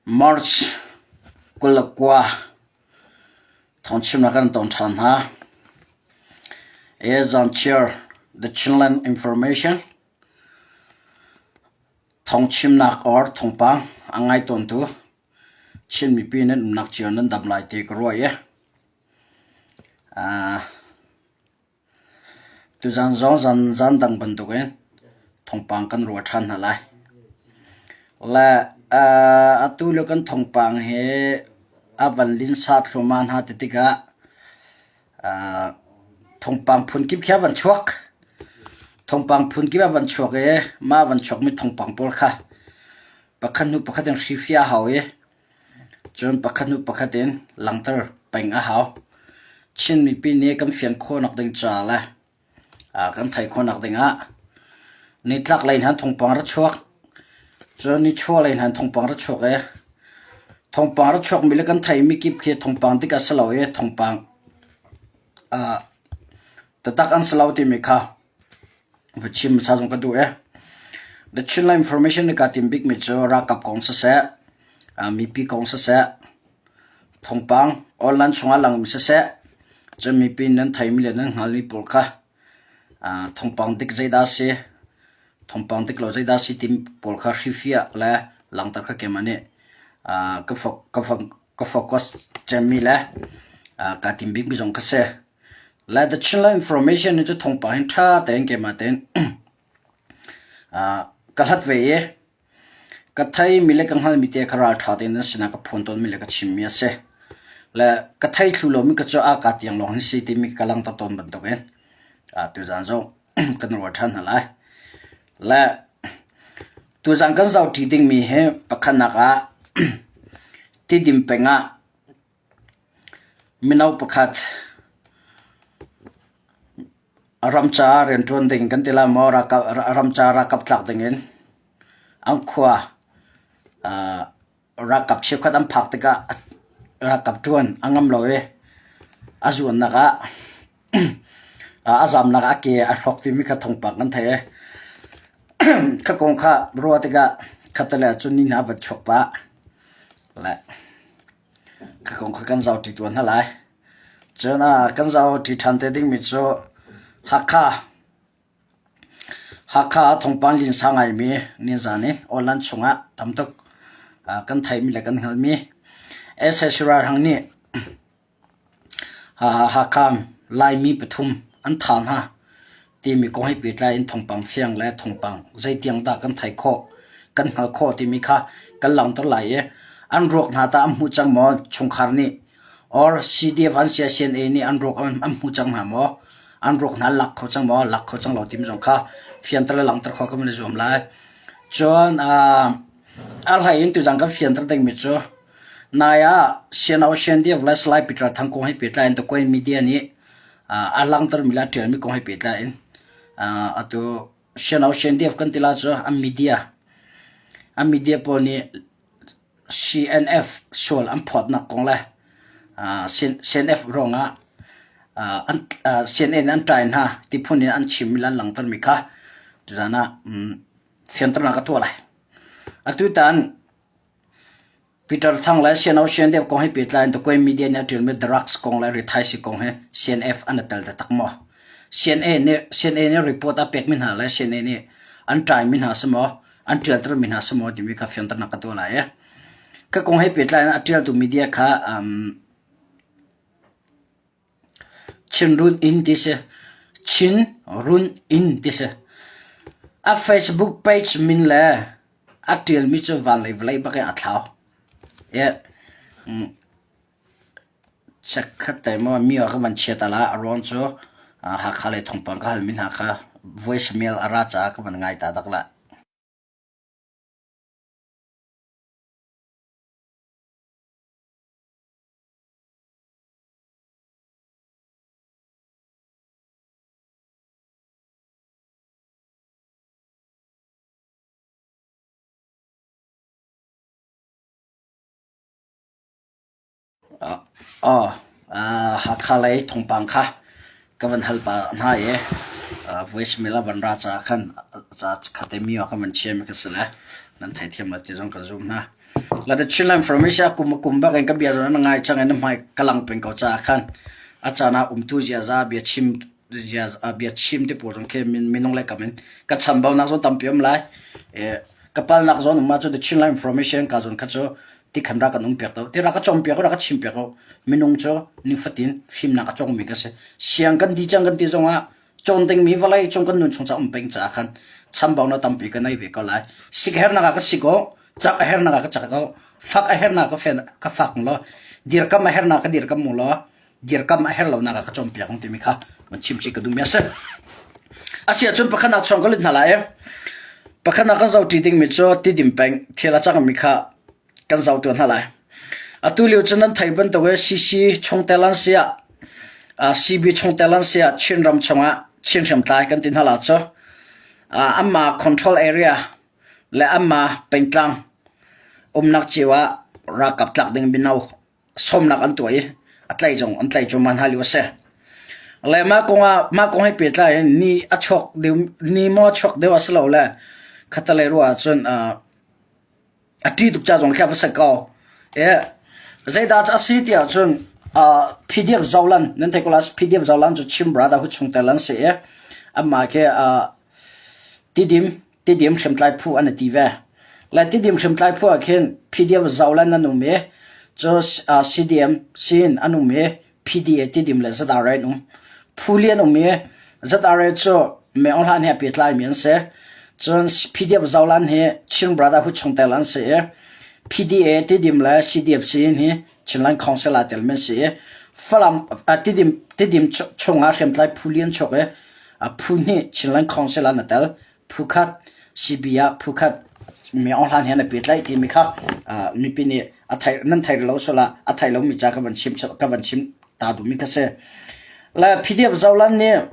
March 29 thawngchimnak kan ton ṭhan hna. Zanchiar The Chinland Information thawngchimnak or thawngpang a ngai tawntu Chin mipi nan umnak cio nan dam lai ti ka ruah i Tuzaan zong zan dang bantukin thawngpang kan ruah ṭhan hna lai. Le atu lio kan thawngpang hi a van linsa thluahmah hna ti tikah thawngpang phunkip khi a van chuak. Thawngpang phunkip a van chuak i mah a van chuakmi thawngpang pawl kha pakhat hnu pakhat in hrifiah a hau i Cun pakhat hnu pakhat in langhter peng a hau. Chin mipi nih kan fian khawhnak ding ca le kan theih khawhnak ding ah nitlak lei hna thawngpang ra chuak. Cun nichuah lei hna thawngpang ra chuak i thawngpang ra chuakmi le kan theihmi kip khi thawngpang dik a si lo i thawngpang taktak an si lo timi kha Va chim hmasa zong ka duh ee. The Chinland Information nih kaa tim bikmi cu ralkap kong siseh, mipi kong siseh, thawngpang online chungah langmi siseh, cun mipi nan theimi le nan hngalmi pawl kha thawngpang dik zeidah a si, thawngpang dik lo zeidah a si timi pawl kha hrifiah le langhter kha keimah nih ka focus cemmi le kaa tim bikmi zong ka si. Le the Chinland Information nih cu thawngpang hin ṭha tein keimah tein ka hlat ve i ka theimi le ka hngalmi te kha ralṭha tein nan sinah ka phuan tawnmi le ka chimmi a si. Le ka thei thlu lomi ka cu aa ka tiang lawng hin si timi ka langhter tawn bantukin tuzaan zong kan ruah ṭhan hna lai. Le tuzaan kan zohṭi dingmi hi pakhatnak ah Tidim peng ah Mino pakhat ram caah rianṭuan ding kan ti lai maw, ram ca ralkap tlak dingin an khua ralkap cheukhat an phak tikah ralkap ṭuan a ngam lo i a zuannak ah a zamnak ah a ke a hrawk timi kha thawngpang kan theih i kha kong kha ruah tikah khattelei ah cun ni hna a van chuak pah. Le Ka kong kha kan zohṭi tuan hna lai. Cun kan zohṭi ṭhan te dingmi cu Hakha. Hakha ah thawngpang linsa ngaimi nizan i online chungah tam tuk kan theihmi le kan hngalhmi sac ralhrang nih Hakha Laimi pathum an thah hna. timi kong he pehtlai in thawngpang fiang le thawngpang zeitiang dah kan theih khawh, kan hngalh khawh timi kha kan langhter lai i an ruak hna tah an hmu cang maw chungkhar nih or CDF an sia CNA nih an ruak an hmu cang hna maw an ruak hna lak kho cang maw lak kho cang lo timi zong kha fianter le langhter khawh kan i zuam lai. Cun a hlei in tuzan kan fianter dingmi cu nai ah CNO CNDF le Salai Peter Thang kong he pehtlai in The Media nih a langhtermi le a ṭialmi kong he pehtlai in atu Shanau Shendev kan ti la cu an media an media pawl nih CNF sual an phawtnak kong le CNF ruangah an CNN an ṭai hna ti phun in an chimmi le an langhtermi kha tuzan ah fianternak ka tuah lai. Atu tan Peter Thang le CNO CNDF kong he pehtlai in Takuai media nih a ṭialmi drugs kong le rithaisi kong he CNF an i tel taktak maw? CNA nih CNA nih report a pekmi hna le CNA nih an ṭaimi hna si maw? An ṭialtermi hna si maw timi kha fianternak ka tuah lai i ka kong he pehtlai in a ṭialtu media kha um, Chin Run Inn ti si. Chin Run Inn ti si. A Facebook page min le a ṭialmi cu van lei vawlei bak in a thlau. Chikkhat te maw mi ka van chia ta la a ruang cu Hakha lei thawngpang ka halmi hna kha voicemail a ra caah ka van ngai ta dak la. Hakha lei thawngpang kha ka van hal pah hna i voicemail a van ra caah khan ca khat i mi ka van chiami ka si le. Nan theithiam la ti zong ka zum hna. La The Chinland Information kum kum bak in ka bia na ngai chang in na hmai ka lang peng ko ca khan a caan ah umtu ziaza bia chim ziaza bia chim te pawl zong khi minung le kam in ka chambaunak zong tampi um lai. E, ka palnak zong um ahcun The Chinland Information ka zon kha cu ti khan ra kan um piak to ti ra ka chom piak ra ka chim piak ko minung cu nifatin fimnak a congmi ka si siang kan di cang kan ti zong ah cawn dingmi vawlei cung kan nun chung ca um peng caah khan chambaunak tampi ka nei ve ko lai. Sik hernak ah ka sik ko, cak a hernak ah ka cak ko, fak a hernak ka fen ka fak law, dirkam a hernak ka dirkam mu law, dirkam a her lonak ah ka cawnpiak ang timi kha van chim chih ka duhmi a si. Asi ahcun pakhat nak chuang ka lut hna lai. Pakhat nak kan zohṭi dingmi cu tidim peng thil a cangmi kha kan zoh tuah hna lai. Atu lio cu nan theih bantuk in CC chungtel an si ah CB chungtel an si ah Chinram chungah Chin hriamtlai kan ti hna la cu anmah control area le anmah pengtlang umnak cio ah ralkap tlak ding mino sawmnak an tuah i a tlaih zong an tlaih cuahmah hna lio a si. Le mah kong ah mah kong he pehtlai in ni a chuak deuh ni maw a chuak deuh a si lo le khatalei ruah ahcun A ṭih tuk ca zong khi a va si ko. E, zeidah cu a si ti ahcun uh, PDF Zolan, nan theih ko lai, PDF Zolan cu Chin Brotherhood chungtel an si i amah khi uh, Tidim, Tidim hriamtlai phu an i ti ve. Le Tidim hriamtlai phu ah khin PDF Zolan an um i cu uh, CDM sin an um i PDA Tidim le ZRA an um. Phu li an um i ZRA cu Meng Aung Hlaing he a pehtlaimi an si. Cun PDF Zolan hi Chin Brotherhood chungtel an si i PDA Tidim le CDFC hi Chinland Council aa telmi an si i Falam Tidim Tidim chungah hriamtlai phu li an chuak i phu hnih Chinland Council ah an i tel. Phu khat CB ah phu khat Meng Aung Hlaing he an i pehtlaih timi kha mipi nih a thei nan thei lo sual ah a thei lomi ca ka van chim ka van chim ta duhmi kha si. Le PDF Zolan nih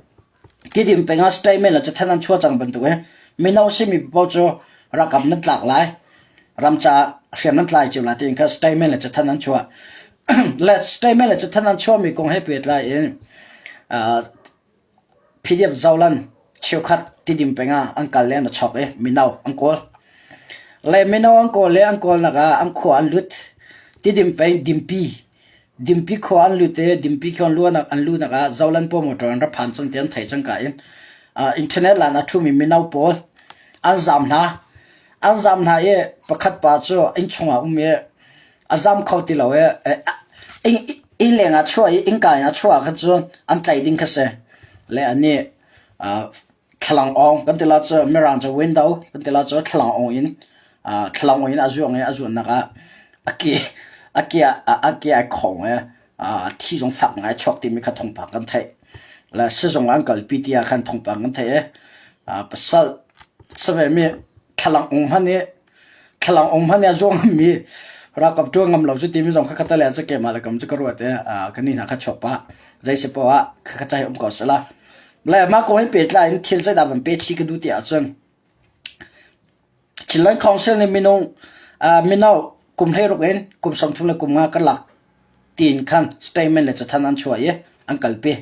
Tidim peng ah statement le cathan an chuah cang bantuk in mino simi paoh cu ralkap nan tlak lai, ram caah hriam nan tlai cio lai tiin kha statement le cathan an chuah. le statement le cathan an chuahmi kong he pehtlai in PDF Zolan cheukhat Tidim peng ah an kal le an i chawk i mino an kawl. Le mino an kawl le an kawlnak ah an khua an lut. Tidim peng Dimpi Dimpi khua an lut i Dimpi khua an luhnak an luhnak ah Zolan pawl motor an ra phan cang ti an theih cangka in internet line a ṭhumi mino pawl an zaam hna. An zaam hna i pakhat pa cu innchung ah um i a zam kho ti lo i inn leng ah chuah i innka in a chuah kha cun an tlaih ding kha si. Le anih thlalang awng kan ti la cu mirang cu window kan ti la cu thlalang awng in thlalang awng in a zuang i a zuannak ah a ke a ke a ke ai khong i thi zong fak ngai chuak timi kha thawngpang kan theih. Le sizung an kalpi ti ah khan thawngpang kan theih i pasal savemi thlalang ung hman i Thlalang um hmanh i a zuang ngammi ralkap ṭuan ngam lo cu timi zong kha kha le cu keimah le kam cu ka ruat i ka ni hna kha chuak pah. Zei si poah ah kha cai um ko sela. Le mah kong hin pehtlai in thil zeidah van pe chih ka duh ti ahcun Chinland Council nih minung mino kum 16 in kum 30 le kum nga karlak tiin khan statement le cathanh an chuah i an kalpi.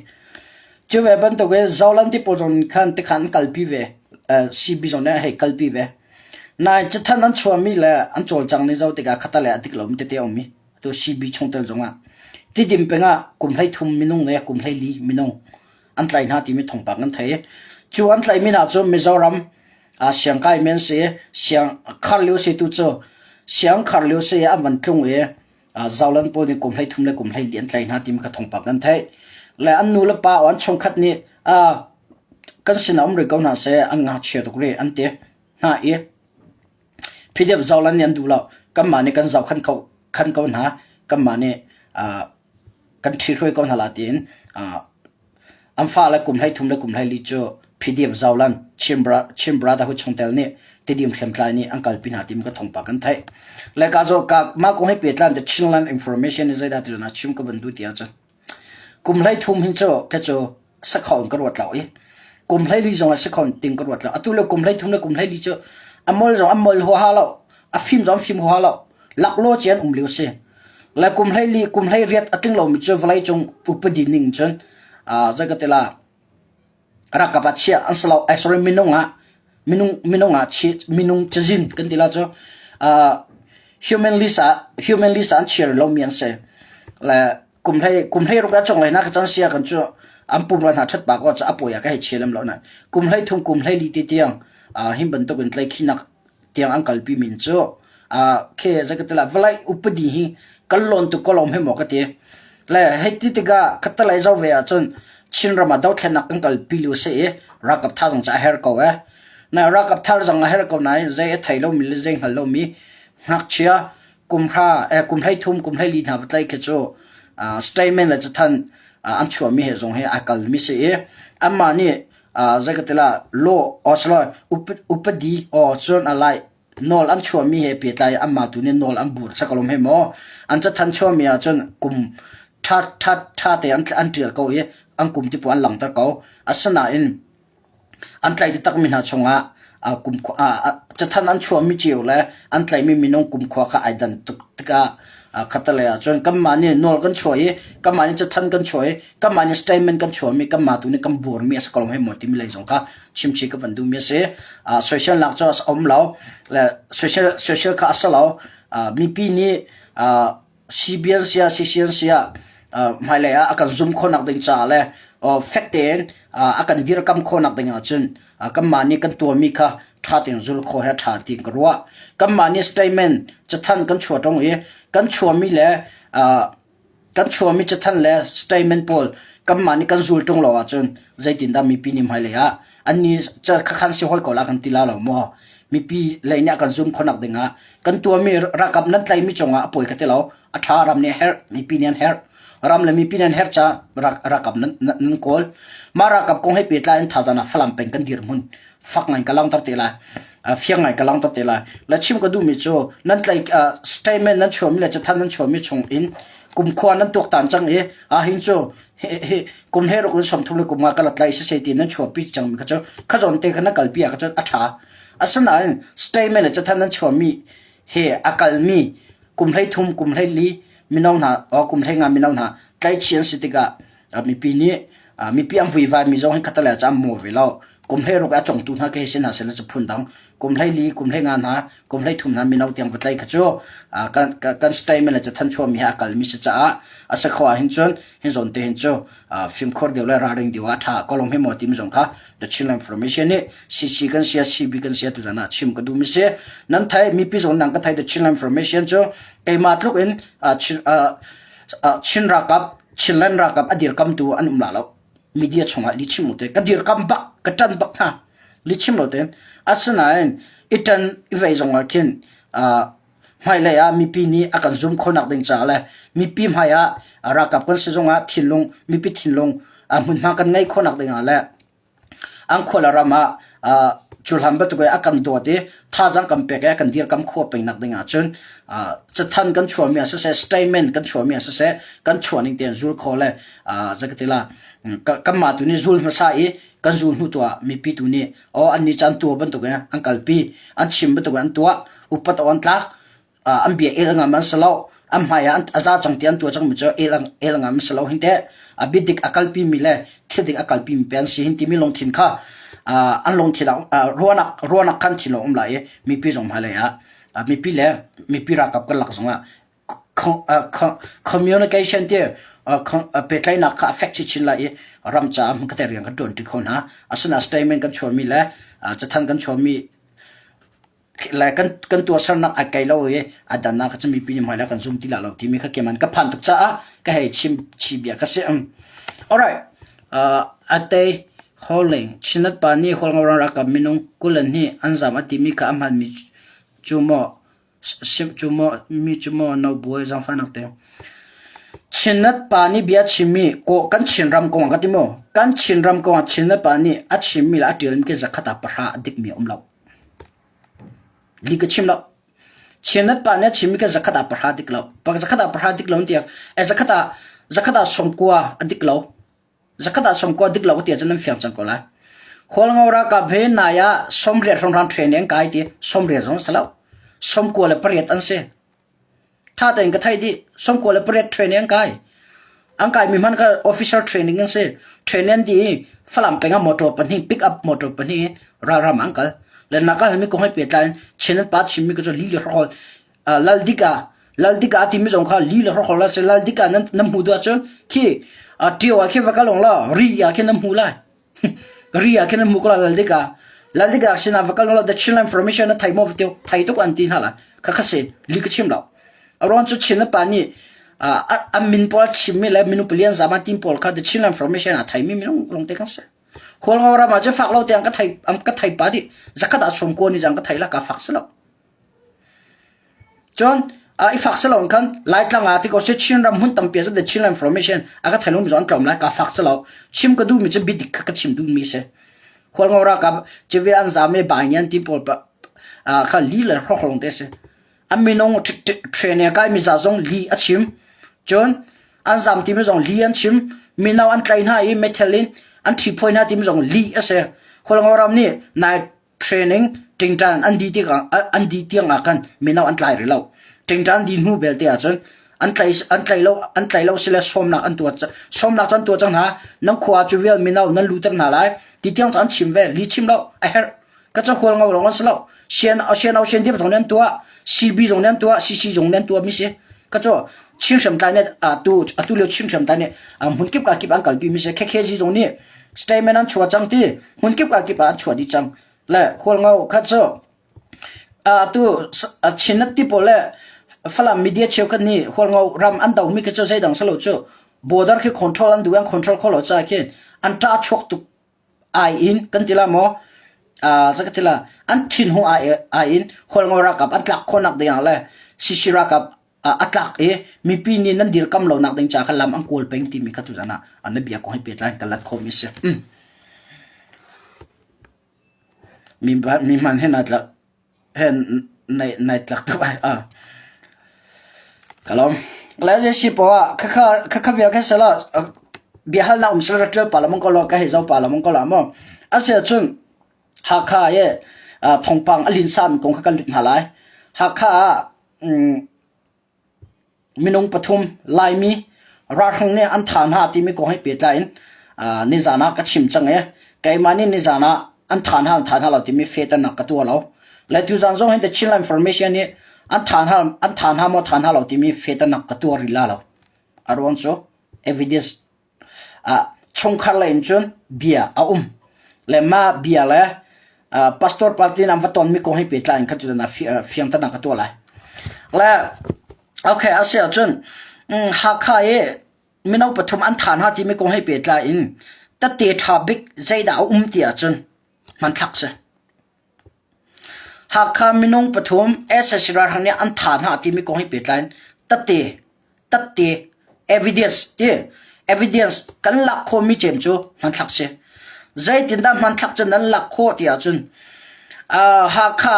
Cu ve bantuk in Zoland ti pawl zong khan tikhan an kalpi ve. CB zong nih a hei kalpi ve. Nain cathanh an chuahmi le an cawlcang ning zoh tikah khatal le a dik lomi tete a um i atu CB chungtel zongah Tidim peng ah kum 13 minung le kum 14 minung an tlaih hna timi thawngpang kan thei. Cu an tlaihmi hna cu Mizoram siangkai men si, siang khar lio si tu cu siang khar lio si an van tlung i Zoland pawl nih kum 13 le kum 14 an tlaih hna timi kha thawngpang kan theih. Le an nu le pa an chungkhat nih kan sinah um rih ko hna seh an ngakchia tuk rih an ti hna i PDF Zoland nih an duh lo. Kanmah nih kan zoh khan ko khan ko hna. Kanmah nih kan ṭhihruai ko hna la tiin An fale kum 13 le kum 14 cu PDF Zoland Chin Brotherhood chungtel nih Tidim hriamtlai nih an kalpi hna timi ka thawngpang kan theih. Le ka zo ka mah kong he pehtlan the Chinland information ni zeidah ti na chim ka van duh ti ahcun kum 13 hin cu ke cu sakhawn ka ruat lo i kum 14 zong ah sakhawn ting ka ruat lo atu le kum 13 le kum 14 cu a mol zong a mol huaha lo a fim zong fim huaha lo laklaw ci an um lio si. Le kum 14 kum 18 a tling lomi cu vawlei cung upadi ning cun zei ka ti la ralkap ah chiah an si lo ai sorry minung ah. Minung minung ah chi minung cazin kan ti la cu human list ah human list ah an chiar lomi an si. Le kum hlei kum hlei ruk a cung lei na ka can sia kan cu an pum ra hna that pa ko cu a pawi ah ka hei chia lem lo na kum hlei thum kum hlei li te tiang hin bantuk in tlai khinak tiang an kalpi min cu khe zakatala vawlei upadi hi kan lawn tu kolom he maw ka ti le hei ti tikah khatalei zo ve ahcun Chinram ah dothlennak kan kalpi lu se i ralkap tha zong ca a her ko e na ralkap thar zong a her ko nain zei a thei lomi le zei hngal lomi ngakchia kum hra eh kum hlei thum kum hlei li hna va tlai khi cu statement le cathan an chuahmi he zong he ai kalmi si i anmah nih zei ka ti la law or upadi or cun a lai nawl an chuahmi he pehtlai anmah tu nih nawl an bur sakalom he maw an cathan chuahmi ahcun kum ṭha ṭha ṭha te an an ṭial ko i an kum ti an langhter ko asinain An tlaih taktakmi hna chungah cathanh an chuahmi cio le an tlaihmi minung kumkhua kha ai dan tuk tikah khattelei ahcun kanmah nih nawl kan chuah i kanmah nih cathanh kan chuah i kanmah nih statement kan chuahmi kanmah tu nih kan buarmi a si ko lo hme maw timi lei zong kha chimchih ka van duhmi a si. Soiselnak cu a um lo. Le social social kha a si lo. Mipi nih CBN siah CCN siah hmailei ah a kan zum khawhnak ding caah le fek tein a kan dirkam khawhnak ding ahcun kanmah nih kan tuahmi kha ṭha tein zul khawh hi a ṭha ti ka ruah. Kanmah nih statement cathanh kan chuah ṭung i kan chuahmi le kan chuahmi cathanh le statement pawl kanmah nih kan zul ṭung lo ahcun zeitindah mipi nih hmailei ah annih khakhan si hawi ko la kan ti la lo maw? Mipi lei nih a kan zum khawhnak ding ah kan tuahmi ralkap nan tlaihmi cungah a pawi ka ti lo. A ṭha ram nih a herh, mipi nih an herh. Ram le mipi nih an herh caah ralkap nan, nan kawl. Mah ralkap kong he pehtlai in thazaang ah Falam peng kan dirhmun fak ngai ka langhter te lai. Fiang ngai ka langhter te lai. Le chim ka duhmi cu nan tlaih statement nan chuahmi le cathanh nan chuahmi chung in kumkhua nan tuaktan cang i ahhin cu hi kum he ruk in 30 le kum nga ka la tlai siseh ti nan chuahpi cangmi kha cu kha zawn te kha na kalpi ah kha cun a ṭha. Asinain statement le cathanh an chuahmi he a kalmi kum 13, kum 14 mino hna, kum 15 mino hna tlaihchih an si tikah mipi nih mipi an vuivaimi zong hi khatalei ah an maw ve lo. Kum 16 a congtu hna khi si hna seh cu phun dang. Kum 14, kum 15 hna, kum 13 hna mino tiang va tlaih kha cu kan, kan statement le cathanh chuahmi he a kalmi si caah a si kho ahhin cun hi zawn te hin cu fimkhur deuh le ralring deuh ah a ṭha ko lo hme maw timi zong kha The Chinland Information nih CC kan sia CB kan sia tuzan ah chim ka duhmi si. Nan thei mipi zong nang ka thei The Chinland Information cu keimah tluk in Chin ralkap Chinland ralkap a dirkamtu an um la lo. Media chungah li chim te ka dirkam bak ka ṭan bak hna li chim lo te asinain i ṭan i vei zong ah khin hmailei ah mipi nih a kan zum khawhnak ding caah le mipi hmai ah ralkap kan si zongah thinlung mipi thinlung hmunhma kan ngeih khawhnak ding ah le an khua le ram ah cuhlan bantuk in a kan dawt i thazaang kan pek i a kan dirkam khawh pengnak ding ahcun cathanh kan chuahmi ah siseh statement kan chuahmi ah siseh kan chuah ning tein zul khawh le zakatila kanmah tu nih zul hmasa i kan zul hnu tu ah mipi tu nih aw annih cu an tuah bantuk in an kalpi an chim bantuk in an tuah upat awk an tlak an bia el ngam an si lo an hmai ah a za cang ti an tuah cangmi cu el el ngam an si lo hin teh a biadik a kalpi mi le thil dik a kalpi mi pe an si hin timi lungthin kha an lungthin ah ruahnak ruahnak khan thin um lai i mipi zong hmailei ah mipi le mipi ralkap kan lak zongah communication ti pehtlaihnak kha a fek chinchin lai i ram caah hmun khat rian kan ṭuanṭi kho hna. Asinain statement kan chuahmi le cathanh kan chuahmi le kan kan tuahsernak ai kai lo i a dannak kha cu mipi nih hmailei kan zum ti la lo timi kha keman ka phan tuk caah ka hei chim chi bia ka si. Alright. Uh, ate Hawling Chinat pa nih Hualngo ralkap minung 22 an zam a timi kha a hmanmi cu maw Simh cu maw mi cu maw no buai zaangfahnak te. Chinnet pa nih bia chimmi kaw kan Chinram kong ah ka ti maw? Kan Chinram kong ah Chinnet pa nih a chimmi le a ṭialmi khi zakhat ah pahra a dikmi a um lo. Li ka chim lo. Chinnet pa nih a chimmi khi zakhat ah pahra dik lo. Zakhat ah pahra dik lo tiah eh zakhat ah zakhat ah sawmkua a dik lo. Zakhat ah sawmkua dik lo tiah cun nan fiang cang ko lai. Hualngo ralkap he nai ah 80 hrawnghrang training an kai ti 80 zong si lo. 98 an si. Tha tein ka thei dih 98 training an kai. An kai mi hman kha officer training an si. Training an dih i Falam peng ah motor pahnih pick up motor pahnih ralram an kal. Le na ka halmi kong he pehtlai in Chin an pa chimmi ka cu li le hrokhol Laldika Laldika timi zong kha li le hrokhol a si. Laldika nan nan hmu duh ahcun khi ṭio ah khin va kal ong law ri ah khin nan hmu lai. Ri ah khin nan hmu ko la Laldika. Laldika sinah va kal ong law the Chinland Information na thei maw va tiu thei tuk an ti hna lai. Kha kha si li ka chim lo. A ruang cu Chin pa nih an min pawl chimmi le minung palian zama team pawl kha the Chinland Information ah theimi minung lawngte kan si. Khualngo ram ah cu fak lo tiang ka thei ka thei pa dih. Zakhat ah sawm ko ni zang ka thei la ka fak si lo. Cun i fak si lo khan Laitlang ah ti ko se Chin ram hmun tampi ah the Chinland Information a ka thei lo mi zong an tlawm lai ka fak si lo. Chim ka duh mi cu biadik kha ka chim duh mi si. Khualngo ralkap civil an zam i Bainian ti pawl kha li le hrawk lawng te si. An minung train kai mi za zong li a chim. Cun an zam timi zong li an chim. Mino an tlai hna i meithal in an ṭhiphawi hna timi zong li a si. Khualngo ram nih nai training ṭingṭan an dih tikah an dih tiang ah khan mino an tlai rih lo. Ṭingṭan dih hnu belte ahcun an tlai an tlai lo an tlai lo sile sawmnak an tuah sawmnak cu an tuah cang hna. Nan khua cu vial mino nan luter hna lai ti tiang cu an chim ve. Li chim lo a herh. Ka ca hual ngo lawng an si lo. Sian sian au sian dir zong nih an tuah. CB zong nih an tuah. CC zong nih an tuah mi si. Ka cu Chin hriamtlai nih atu atu lio Chin hriamtlai nih hmun kip ka kip an kalpi mi si. KKG zong nih statement an chuah cang ti hmun kip ka kip ah an chuah dih cang. Le hual ngo kha cu atu Chin ti pawl le Falam media cheukhat nih Hualngo ram an do mi khi cu zeidang si lo cu border khi control an duh an control kho lo caah khin an ṭah chuak tuk ai in kan ti la maw za ka ti la an thin hung ai ai in Hualngo ralkap an tlak khawhnak ding ah le CC ralkap a tlak i mipi nih nan dirkam lo nak ding ca kha lam an kawl peng timi kha tuzan ah an bia kong he pehtlai in kan lat khawhmi a si. Mi mi hman he naa tlak he nai nai tlak tuk ai a ka lawm. Le zei si poah ah khakha khakha vial kha sala biahalnak um sala rat pa lamang ko lo ka hei zo pa lamang ko la maw. Asia cun Hakha ye thongpang a linsa mi kong kha kan lut hna lai. Hakha ah Minung pathum Laimi ralhrang nih an thah hna timi kong he pehtlai in nizan ah ka chim cang i keimah nih nizan ah an thah hna an thah hna lo timi fehternak ka tuah lo. Le tuzan zong hin The Chinland Information nih an thah hna an thah hna maw thah hna lo timi fehternak ka tuah rih la lo. A ruang cu evidence Chungkhar lei in cun bia a um. Le mah bia le pastor party an va tonmi kong he pehtlai in kha cu fiangternak ka tuah lai. Le okay a si ahcun Hakha i mino pathum an thah hna timi kong he pehtlai in tette ṭha bik zeidah a um ti ahcun hmanthlak si. Hakha minung pathum sac ralhrang nih an thah hna timi kong he pehtlai in tette tatte evidence ti evidence kan lak khawhmi cem cu hmanthlak si. Zeitindah hmanthlak cu nan lak khawh ti ahcun Hakha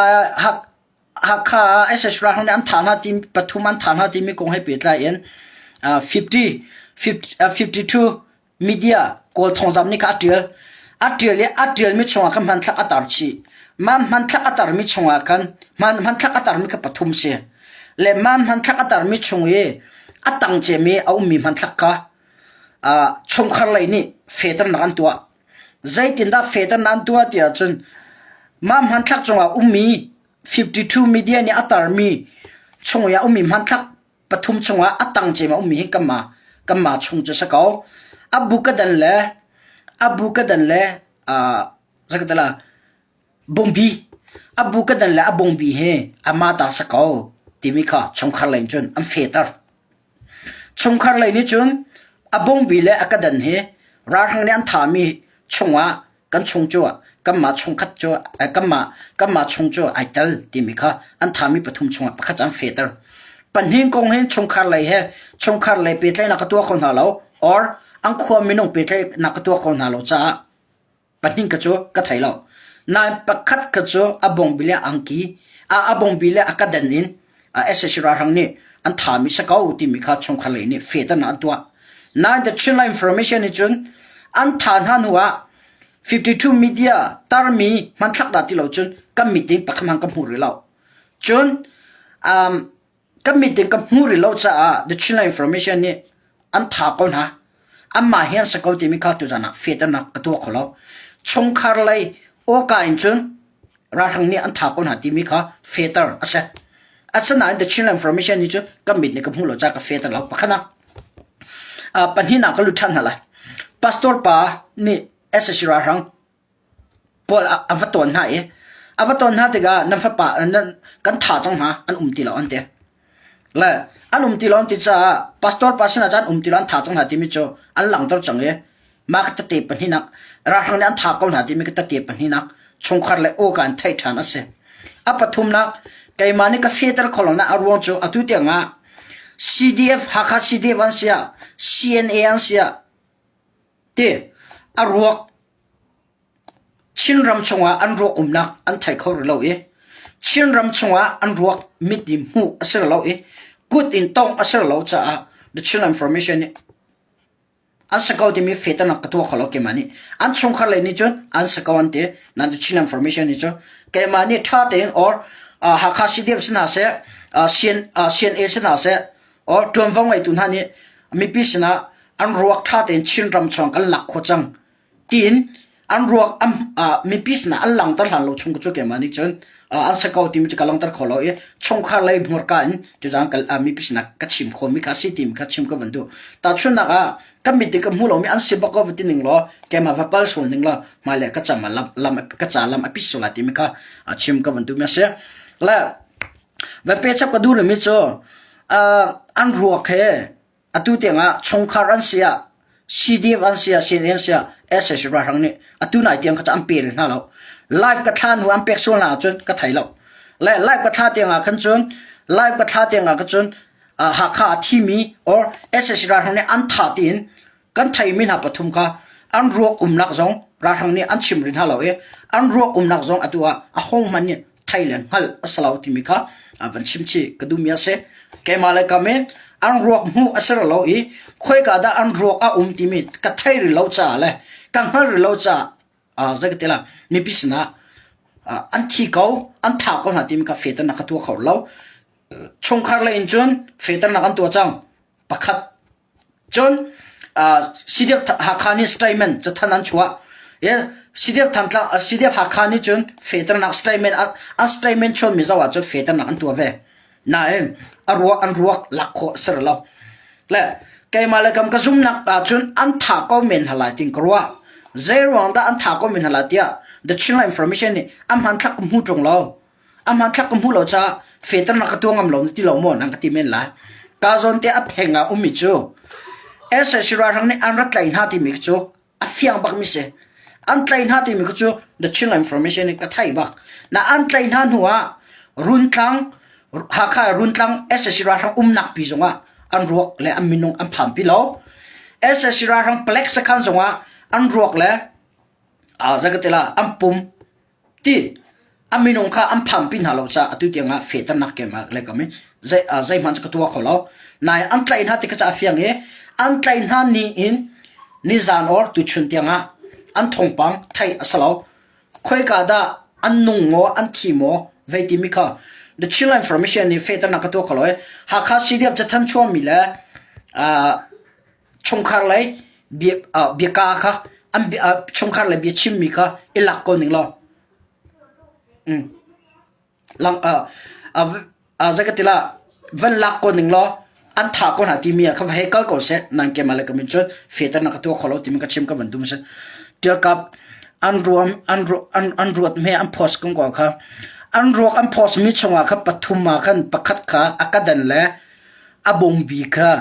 Hakha ah sac ralhrang nih an thah hna ti pathum an thah hna timi kong he pehtlai in 50 52 Media Kawl thawngzamh nih kha a ṭial. A ṭial i a ṭialmi chungah khan hmanthlak a tar chih. Mah hmanthlak a tarmi chungah khan hmanthlak a tarmi kha pathum si. Le mah hmanthlak a tarmi chung i a tang cem i a ummi hmanthlak kha chungkhar lei nih fehternak an tuah. Zeitindah fehternak an tuah ti ahcun mah hmanthlak cungah ummi 52 media nih a tarmi chung i a ummi hmanthlak pathum chungah a tang cem a ummi hi kanmah kanmah chung cu si ko. A bu ka dan le a bu ka dan le zakatala bungbi a bu ka dan le a bungbi hi ama ta si ko timi kha chungkhar lei cun an feter. Chungkhar lei nih cun a bungbi le a ka dan hi ralhrang nih an thami chungah kan chung cu kanmah chungkhat cu kanmah kanmah chung cu ai tel timi kha an thami pathum chungah pakhat an fehter. Pahnih kong hin chungkhar lei he chungkhar lei pehtlaihnak ka tuah kho hna lo or an khua minung pehtlaihnak ka tuah kho hna lo caah pahnih ka cu ka thei lo. Nain pakhat ka cu a bongbi le angki a bongbi le a ka den in sac ralhrang nih an thami si ko timi kha chungkhar lei nih fehternak an tuah. Nain The Chinland Information nih cun an tha hna hnu ah 52 media tarmi hmanthlak dah ti lo cun kan meeting pakhat hmanh ka hmu rih lo. Cun um, kan meeting ka hmu rih lo caah The Chinland Information nih an tha ko hna. Anmah hi an si ko timi kha tuzan ah fehternak ka tuah kho lo. Chungkhar lei awka in cun. Ralhrang nih an thah ko hna timi kha fehter a si. Asinain The Chinland Information nih cun kan mit nih ka hmuh lo caah ka fehter lo. Pakhatnak. Pahnihnak ka lut ṭhan hna lai. Pastor pa nih sac ralhrang pawl a va tawn hna i a va tawn hna tikah nan fapa nan kan thah cang hna an um ti lo an ti. Le an um ti lo an ti caah pastor pa sinah cun an um ti lo an thah cang hna timi cu an langhter cang i mah ka tete pahnihnak ralhrang nih an thah ko hna timi ka tete pahnihnak chungkhar le awka in theih ṭhan a si. A pathumnak keimah nih ka fehter kho lo nak a ruang cu atu tiang ah CDF Hakha CDF an si ah CNA an si ah ti a ruak Chinram chungah an ruak umnak an thei kho rih lo i Chinram chungah an ruak mit in hmuh a si lo i kut in tongh a si lo caah The Chinland Information nih an si ko timi fehternak ka tuah kho lo keimah nih. An chungkhar lei nih cun an si ko an ti. Nan The Chinland Information nih cun keimah nih ṭha tein or uh, Hakha CDF si hna seh, uh, CN, uh, CNA si hna seh, or ṭuanvo ngeitu hna nih mipi sinah an ruak ṭha tein Chinram chung kan lak khawh cang tiin an ruak an mipi sinah an langhter hlan lo chung cu keimah nih cun an si ko timi cu ka langhter kho lo i chungkhar lei hmurka in tuzaan mipi sinah ka chim khawhmi kha si timi kha chim ka van duh. Tahchunhnak ah kan mit i ka hmu lomi an si bak ko va ti ning law keimah va pal sual ning law hmailei ka cam lam lam ka ca lam a pit sual lai timi kha chim ka van duhmi a si. Le va pe chap ka duh rihmi cu an ruak he Atu tiangah chungkhar an si ah, CDF an si ah, CNA an si ah, sac ralhrang nih atu nai tiang kha cu an pe rih hna lo. Live ka thla hnu an pek sual hna ahcun ka thei lo. Le live ka thla tiangah khan cun live ka thla tiangah khan cun Hakha a thimi or sac ralhrang nih an thah tiin kan theimi hna pathum kha an ruak umnak zong ralhrang nih an chim rih hna lo i an ruak umnak zong atu ah a hong hmanh nih thei le hngalh a si lo timi kha van chim chih ka duhmi a si. Keimah le kam in an ruak hmuh a si lo i khoika dah an ruak a um timi ka thei rih lo caah le ka hngal rih lo caah zei ka ti la mipi sinah an thi ko an thah ko hna timi kha fehternak ka tuah kho lo. Chungkhar lei in cun fehternak an tuah cang. Pakhat Cun CDF Hakha nih statement cathanh an chuah. CDF Thantlang CDF Hakha nih cun fehternak statement an statement chuahmi zoh ahcun fehternak an tuah ve. Nain a ruak an ruak lak khawh a si lo. Le keimah le kam ka zumnak ahcun an tha ko men hna lai tin ka ruah. Zei ruang dah an tha ko men hna lai tiah The Chinland Information nih a hmanthlak ka hmu ṭung lo. A hmanthlak ka hmuh lo caah fehternak ka tuah ngam lo na ti lo maw nan ka ti men lai. Ka zawn te a pheng ah ummi cu sac ralhrang nih an rak tlaih hna timi cu a fiang bakmi si. An tlaih hna timi cu The Chinland Information in ka theih bak. Na an tlaih hna hnu ah Runtlang Hakha Runtlang sac ralhrang umnak pi zongah an ruak le an minung an phan pi lo. sac ralhrang palek sakhan zongah an ruak le zakatila an pum Ti a minung kha an phanpi hna lo caah atu tiangah fehternak keimah le kam i zei zeihmanh cu ka tuah kho lo. Nain an tlaih hna ti kha cu a fiang i an tlaih hna ni in nizan or tuchun tiangah an thawngpang theih a si lo. Khoika dah an nung maw an thi maw vei timi kha The Chinland Information nih fehternak ka tuah kho lo i Hakha CDF cathanh chuahmi le chungkhar lei bia biaka kha an chungkhar lei bia chimmi kha i lak ko ning law lang zei ka ti la van lak ko ning law an tha ko hna timi ah kha va hei kal ko seh nan keimah le ka min cun fehter na ka tuah kho lo timi ka chim ka van dum si ṭialkap an ruam an an an ruat hme an post kong ko kha an ruak an post mi chungah kha pathum ah khan pakhat kha a ka dan le a bongbi kha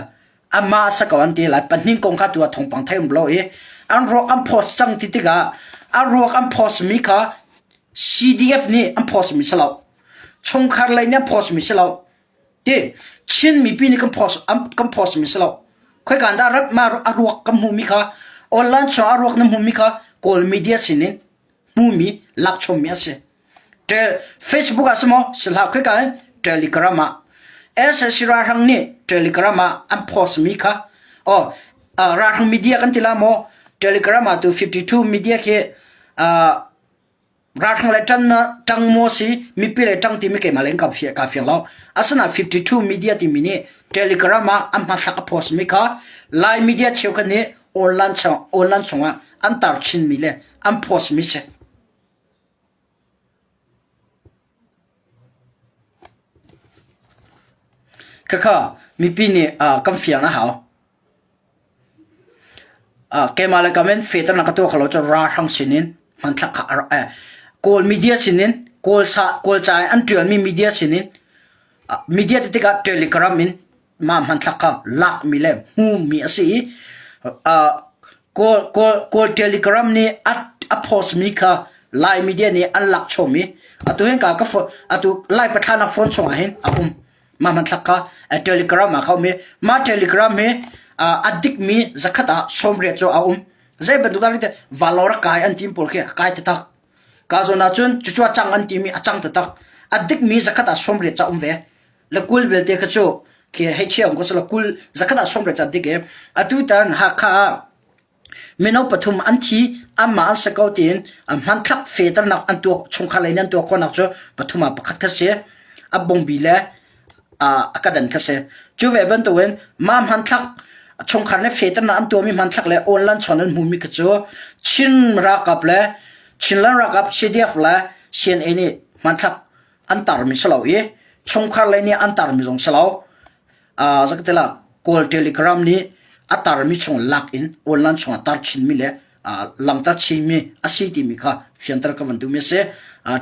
Amah a sa ko an ti lai. Pahnih kong kha tu ah thawngpang thei um lo i an ruak an post cang ti tikah an ruak an post mi kha CDF nih an post mi si lo. Chungkhar lei nih an post mi si lo. Ti Chin mipi nih kan post an kan post mi si lo. Khoikan dah rat ma a ruak kan hmuh mi kha online chung a ruak na hmuh mi kha Kawl media sin in hmuhmi lakchommi a si. Facebook ah si maw si hlah khika in Telegram ah sac ralhrang nih Telegram ah an post mi kha oh ralhrang media kan ti la maw Telegram ah tu 52 media khi ralhrang le ṭan ṭang maw si mipi le ṭang timi keimah le ka fiang ka fiang lo asina 52 media timi nih Telegram ah an hmanthlak a post mi kha Lai media cheukhat nih online chung online chungah an tar chinmi le an post mi si. Khakha mipi nih kan fiang a hau. Keimah le kam in fehternak ka tuah kho lo cu ralhrang sinin hmanthlak kha a rak Kawl media sinin Kawl sa Kawl ca in an ṭialmi media sinin media ti tikah Telegram in mah hmanthlak kha lakmi le hmuhmi a si i Kawl Kawl Kawl Telegram nih a a post mi kha Lai media nih an lak chom i atu hin ka ka phone atu Lai pathlanak phone chungah hin a um. Mah hmanthlak kha Telegram ah kha um i mah Telegram hi a dikmi zakhat ah 80 cu a um. Zei bantuk dah te vanlawng rak kai an tim pawl khi a kai taktak. Ka zawn ahcun cucu a cang an timi a cang taktak. A dikmi zakhat ah 80 ca um ve. Le 20 belte kha cu khi hei chia um ko sila 20 zakhat ah 80 ca dik i atu tan Hakha ah Mino pathum an thi, anmah an si ko tiin hmanthlak fehternak an tuah chungkhar lei nih an tuah khawhnak cu pathum ah pakhat kha si. A bungbi le a kadan kha si. Cu ve bantukin mah hmanthlak chungkhar nih fehternak an tuahmi hmanthlak le online chawn an hmuhmi kha cu Chin ralkap le Chinland ralkap CDF le CNA nih hmanthlak an tarmi si lo i chungkhar lei nih an tarmi zong si lo. Zakatela Kawl Telegram nih a tarmi chung lak in online chungah tar chinmi le langhter chinmi a si timi kha fianter ka van duhmi a si.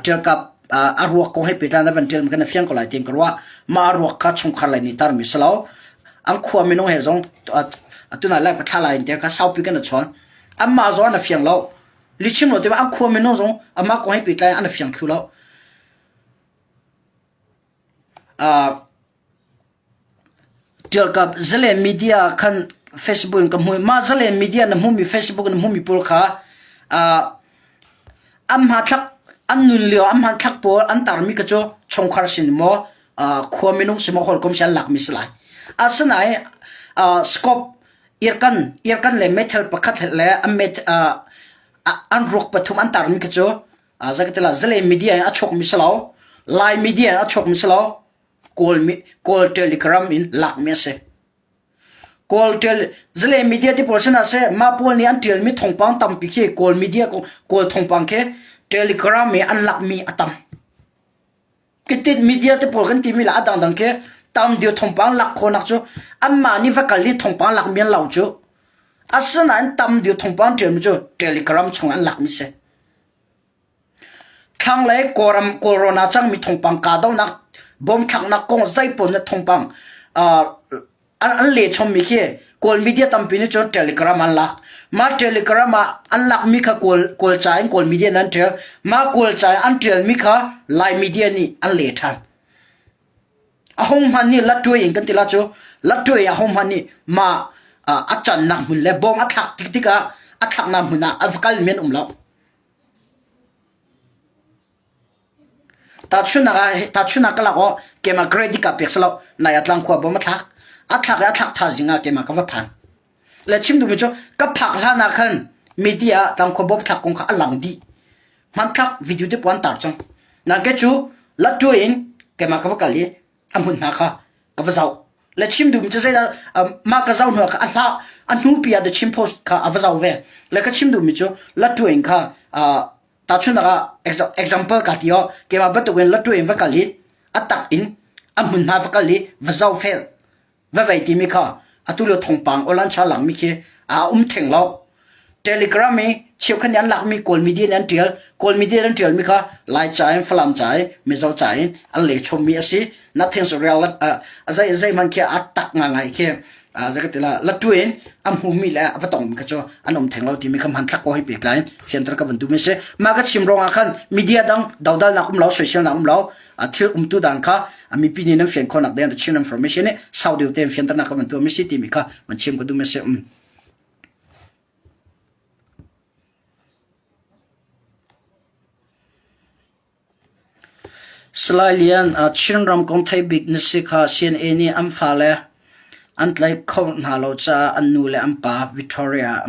Ṭialkap a ruak kong he pehtlai na van ṭialmi kha na fiang ko lai tiin ka ruah. Mah a ruak kha chungkhar lei nih tarmi si lo. An khua minung he zong tuna lai ka thla lai in tiah kha saupi kan i chawn. Anmah zong an fiang lo. Lichim lo tiah an khua minung zong amah kong he pehtlai an fiang thlu lo. Ṭialkap zalen media khan Facebook in ka hmuh. Mah zalen media na hmuhmi Facebook na hmuhmi pawl kha an hmanthlak an nun lio an hmanthlak pawl an tarmi kha cu chungkhar sin maw khua minung si maw hawikom si an lakmi si lai. Asinain scope irkan irkan le meithal pakhat le an met an ruak pathum an tarmi kha cu zakatila zalen media in a chuakmi si lo. Lai media in a chuakmi si lo. Kawl, Kawl Telegram in lakmi a si. Kawl tel zale media ti pawl sinah seh mah pawl nih an ṭialmi thawngpang tampi khi Kawl media Kawl thawngpang khi Telegram i an lakmi a tam. Kitit media te pawl kan timi la a dangdang khi tam dio thawngpang lak khawhnak cu anmah nih va kal i thawngpang lakmi an lo cu. Asinain tam dio thawngpang ṭialmi cu Telegram chung an lakmi si. Thlanglei Kawlram Kawlrawn ah cangmi thawngpang kahdohnak bomthlaknak kong zeipaoh na thawngpang an lehchommi khi Kawl media tampi nih cun Telegram an lak. Mah Telegram ah an lakmi kha Kawl Kawlca in Kawl media nih an ṭial. Mah Kawlca in an ṭialmi kha Lai media nih an leh ṭhan. A hung hman nih latṭuai in kan ti la cu latṭuai a hung hman nih mah a cannak hmun le bom a thlak tik tikah a thlaknak hmun ah a va kalmi an um lo. Tahchunhnak ah tahchunhnak ka lak aw keimah credit ka pek silo nai a tlang khua bom a thlak a thlak i a thlak thaizing ah keimah ka va phan le chim duhmi cu ka phak hlan ah khan media ah tlangkhua bom thlak kong kha a lang dih hmanthlak video te puan tar cang na ke cu lattu in keimah ka va kal i a hmunhma kha ka va zoh le chim duhmi cu zeidah mah ka zoh hnu ah kha a hla a hnupi ah the Chin Post kha a va zoh ve le ka chim duhmi cu lattu in kha tahchunhnak ah example ka ti aw keimah bantuk in lattu in va kal i a tak in a hmunhma va kal i va zoh fel va vei timi kha atu lio thawngpang awlancha langmi khi a um theng lo. Telegram i cheukhat nih an lakmi Kawl media nih an ṭial. Kawl media an ṭialmi kha Laica in, Falam ca in, Mizo ca in an leh chommi a si. Nothing is real. A zei zeihmanh khi a tak ngangai khi zei ka ti la latu in a hmumi le a va tongmi kha cu an um theng lo timi kha hmanthlak ko hei pek lai fianter ka van duhmi si. Mah ka chim ruangah khan media dang dodalnak um lo, soiselnak um lo, thil umtu dan kha mipi nih nan fian khawhnak ding Chin information nih sau deuh tein fianternak kan van tuah mi si timi kha van chim ka duh mi si. Salai Lian, Chinram kong theih bik na si kha CNA nih an fale an tlaih kho hna lo caah an nu le an pa Victoria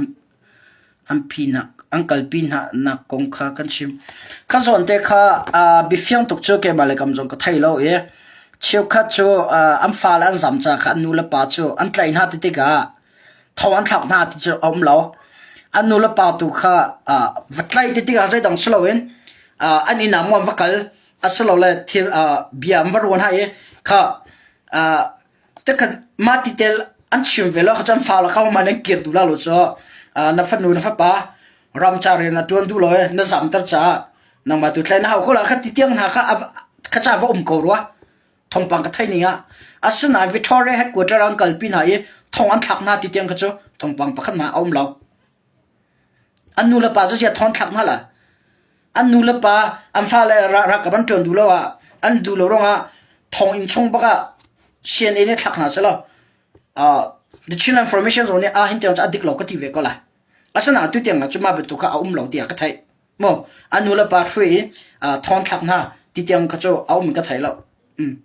an phinak an kalpi hna kong kha kan chim. Kha zawn te kha biafiang tuk cu keimah le kam zong ka thei lo i cheukhat cu an fale an zam caah kha an nu le pa cu an tlaih hna ti tikah tho an thlak hna ti cu a um lo. An nu le pa tu kha va tlaih ti tikah zeidang si loin an inn ah maw an va kal asilole thil bia an va ruan hna i kha. Takhan mah ti tel an chim ve lo kha cun fa le kha man an kir duh la lo cu na fanu na fapa ramcar rian na ṭuan duh lo i na zamter caah nangmah tu thlai na hau ko la kha ti tiang hna kha kha ca va um ko rua. Thawngpang ka theih ning ah asinain Victoria headquarter an kalpi hna i thong an thlak hna ti tiang kha cu thawngpang pakhat hmanh a um lo. An nu le pa cu ziah thong an thlak hna la? An nu le pa an fale ralkap an ṭuan duh lo ah an duh lo ruangah thonginn chung bak ah CNA nih thlak hna selaw uh, the Chin Information zone nih ah hin tiang cu a dik lo ka ti ve ko lai. Asinain tu tiang ah cu mah bantuk kha a um lo tiah ka theih. Mu an nu le pa hruai i uh, thong thlak hna ti tiang kha cu a um ka thei lo. Mm.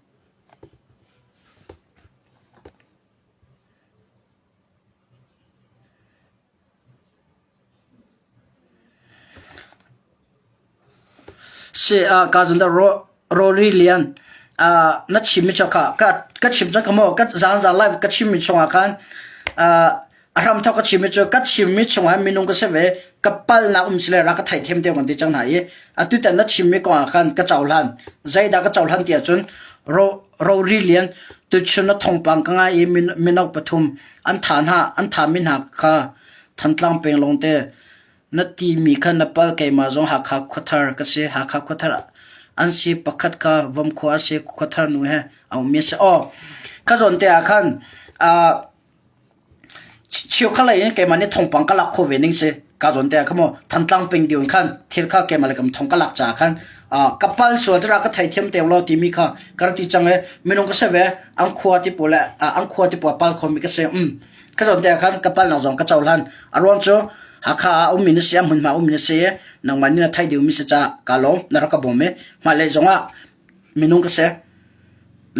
Si ah ka zun dah Rory Lian ah na chimmi cu kha ka ka chim cang ka maw ka zaangza live ka chimmi chungah khan ah a hramthawk ka chimmi cu ka chimmi chungah minung ka si ve ka palnak um si le rak ka theihthiam deuh kan ti cang hna i atutan na chimmi kong ah khan ka cohlan zeidah ka cohlan ti ahcun Ro Rory Lian tuchun na thawngpang ka ngai i mino pathum an tha hna an thami hna kha Thantlang peng lawngte na timi kha na pal keimah zong Hakha khuathar ka si Hakha khuathar an si pakhat kha Vomkhua a si khuathar nu he a ummi a si aw kha zawn te ah khan uh, chiu kha lei in keimah nih thawngpang ka lak kho ve ning si ka zawn te ah kha maw Thantlang peng diun khan thil kha keimah le kam thong ka lak caah khan uh, ka pal sual cara ka theithiam te lo timi kha ka ti cang e minung ka se ve an khua ti pawl le an khua ti pawl pal khomi ka si um ka zawn te ah khan ka palnak zong ka cohlan a ruang cu Hakha ah ummi na si a hmunhma ummi na si nangmah nih na theih deuhmi si caah ka lawm na rak ka bawm i hmailei zongah minung ka si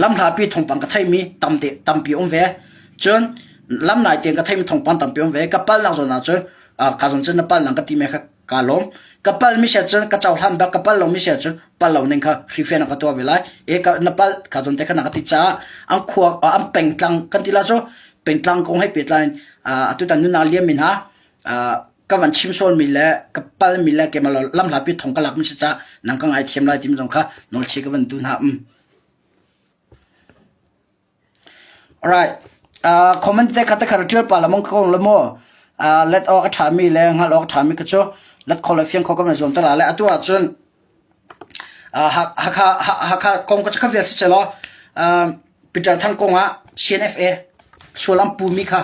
lamhlapi thawngpang ka theihmi tamte tampi um ve cun lamlai tein ka theihmi thawngpang tampi um ve ka palnak zawn ah cun ka zawn cun na palnak ka ti me kha ka lawm ka pal mi sia cun ka cohlan bak ka pal lo mi sia cun pal lo ning kha hrifian ka tuah ve lai e ka na pal ka zawn te kha na ka ti caah an khua an pengtlang kan ti la cu pengtlang kong he pehtlai in atutan nunnak liam mi hna ka van chim sual mi le ka pal mi le keimah lamhlapi thong ka lak mi si caah nang ka ngaithiam lai timi zong kha nawlchi ka van duh hna um. Alright. Uh, comment te kha te kha ṭial pa lamong ka kong le mo uh, let awk a ṭhami le hngalh awk a ṭhami ka cu let kho le fiang kho ka van zuam te la le atu ahcun uh, Hakha Hakha kong ka cu kha vial si selaw uh, Peter Thang kong ah CNFA sual an pumi kha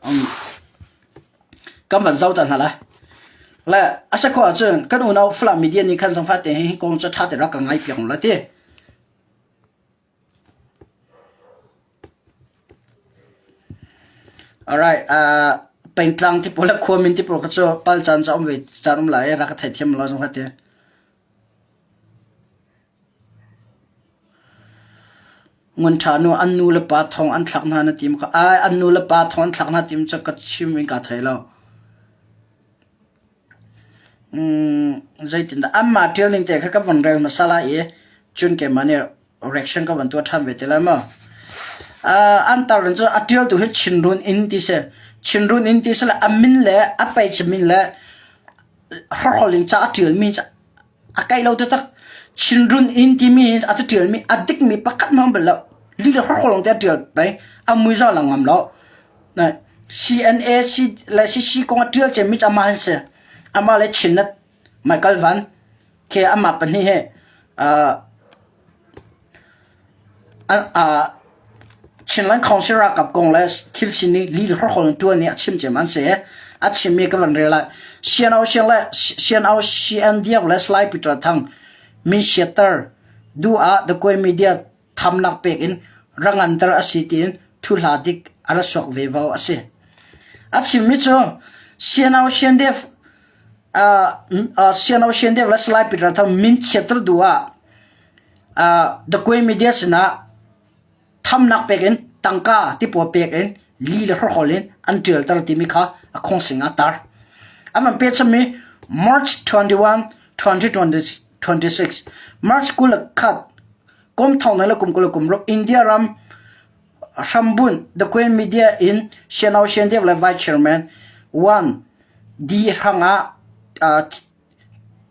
um, kan van zoh ta hna lai. Le a si khawh ahcun kan unau Falam media nih khan zangfah te hi kong cu ṭha te rak ka ngai piak la ti. Alright, uh, pengtlang ti pawl le khuamin ti pawl kha cu pal caan ca um ve caan um lai rak ka theithiam lo zangfah te. Ngun ṭha nu an nu le pa thong an thlak hna na tim kha ai an nu le pa thong an thlak hna tim cu ka chim in ka thei lo. Mm, zeitindah anmah ṭial ning te kha ka von rel hmasa lai i cun keimah nih reaction ka van tuah ṭhan ve te lai maw. Uh, an tar in cu a ṭialtu hi Chinrun Inn ti si. Chinrun Inn ti si le a min le a peici min le hrawkhrol in ca a ṭialmi a kai lo taktak. Chinrun Inn timi a caṭialmi a dikmi pakhat hmang bal lo. Li le hrawkhrol lawng te a ṭial pei. A mui zong a lang ngam lo. CNA C le CC kong a ṭial cemmi cu amah an si. Amah le Chinnet Michael Van khi amah pahnih hi uh, Chinland Council ralkap kong le thil sining li le hrawkhrol in ṭuan nih a chim cem an si. A chimmi ka van rel lai. CNO siang le CNO CNDF le Salai Peter Thang min siatter duh ah The Koi Media thamnak pek in ranganter a si tiin thuhla dik a ra suak ve vo a si. A chimmi cu CNO CNDF uh, CNO CNDF le Salai Peter Thang min chiatter duh ah The Koi Media sinah thamnak pek in tangka tipawl pek in li le hrawkhrol in an ṭialter timi kha a khawngsing ah tar. An van peh chommi March 21, 2026, March 21 kum thong le kum 26 India ram hrambunh The Queen Media in Sianau Siandev le Vice Chairman 1 D hrangah uh,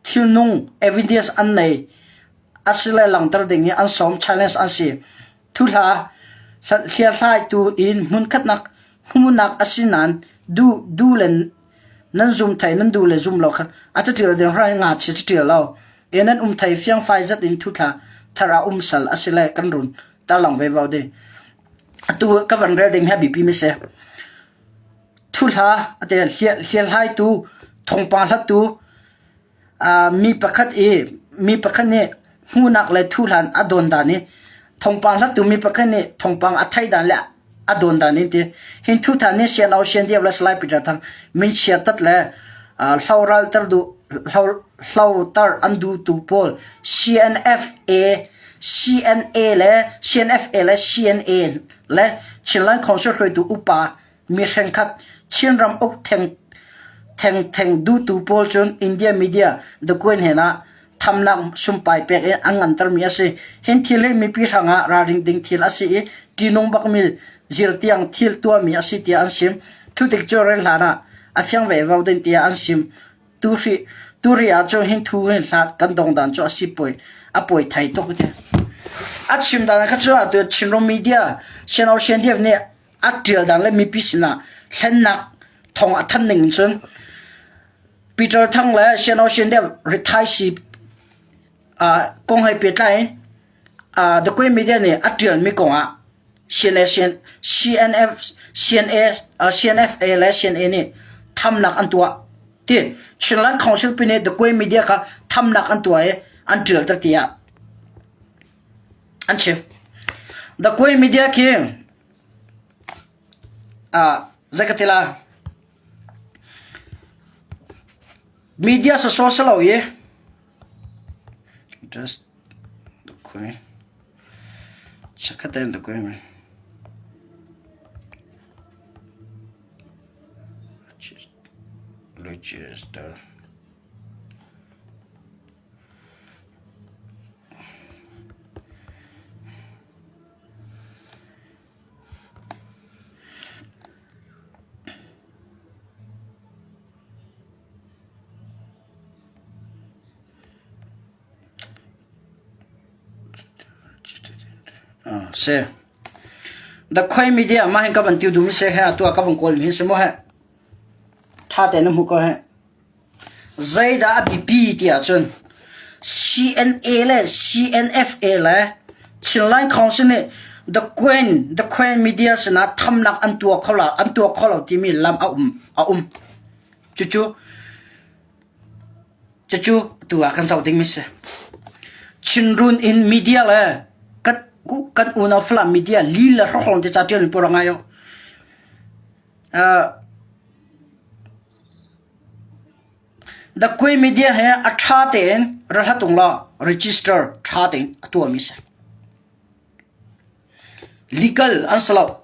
Thilnung evidence an nei asile langhter ding i an sawm challenge an si. Thuhla. Hliahlaitu in hmunkhatnak hmuhnak a si nain duh duh le nan zum thai nan duh le zum lo kha a caṭial ding hrai ngakchia caṭial lo. E nan um thai fiangfai zat in thuthla thar ah um sal a si le kan run tarlang ve vo ding. Atu ka van rel ding hi a biapi mi si. Thuhla ate hliahlaitu thawngpang hlattu Mi pakhat i mi pakhat nih hmuhnak le thuhlan a dawn dan i thawngpang hlattu mi pakhat nih thawngpang a theih dan le a dawn dan in ti. Hin thuthan nih Sian Sian Diab le Salai Peter Thang minchia tat le hloral ter duh hlotar an duhtu pawl CNFA CNA le CNFA le CNA le Chinland Council hruaitu upa Mi hrengkhat Chinram uk theng theng duhtu pawl cun India media The Queen hen ah thamnak sumpai pek in an ngantermi a si. Hin thil hi mipi hrangah ralring ding thil a si i ṭihnung bakmi zirtiang thil tuahmi a si tiah an sim. Thudik cu rel hlan ah a fiang ve vo ding tiah an sim. Tuhri turi ahcun hin thu hin hlat kan dong dan cu a si poi a poi thai tuk ti. A chim dan kha cu atu Chinram media Sian Ocean Diep nih a ṭial dan le mipi sinah hlennak thawng a thanh ning cun Peter Thang le Sian Ocean Deuh rithaisii kong he pehtlai in The Queen Media nih a ṭialmi kong ah CNF, CNA, CNFA le CNA nih thamnak an tuah ti Chinland Council pi nih The Queen Media kha thamnak an tuah i an ṭialter tiah an chim. The Queen Media khi Zei ka ti la? Media sawsawh si lo i just okay. Chikkhat tein okay. Register. Si. The Khoi Media mah hin ka van tiu duhmi si he atu ah ka van kawl mi hi si maw he. Ṭha tein na hmuh ko he. Zeidah a biapi ti ahcun CNA le CNFA le Chinland Council nih The Queen, The Queen Media sinah thamnak an tuah kho lo, an tuah kho lo timi lam a um. A um. Cucu, cucu tu ah kan zoh dingmi si. Chinrun in media le kan, kan unau Falam media li le hrokhrawn te ca ṭial mi pawl a ngai o. Uh, The Quay Media he a ṭha tein ra hlat ung law register ṭha tein a tuahmi si. Legal an si lo.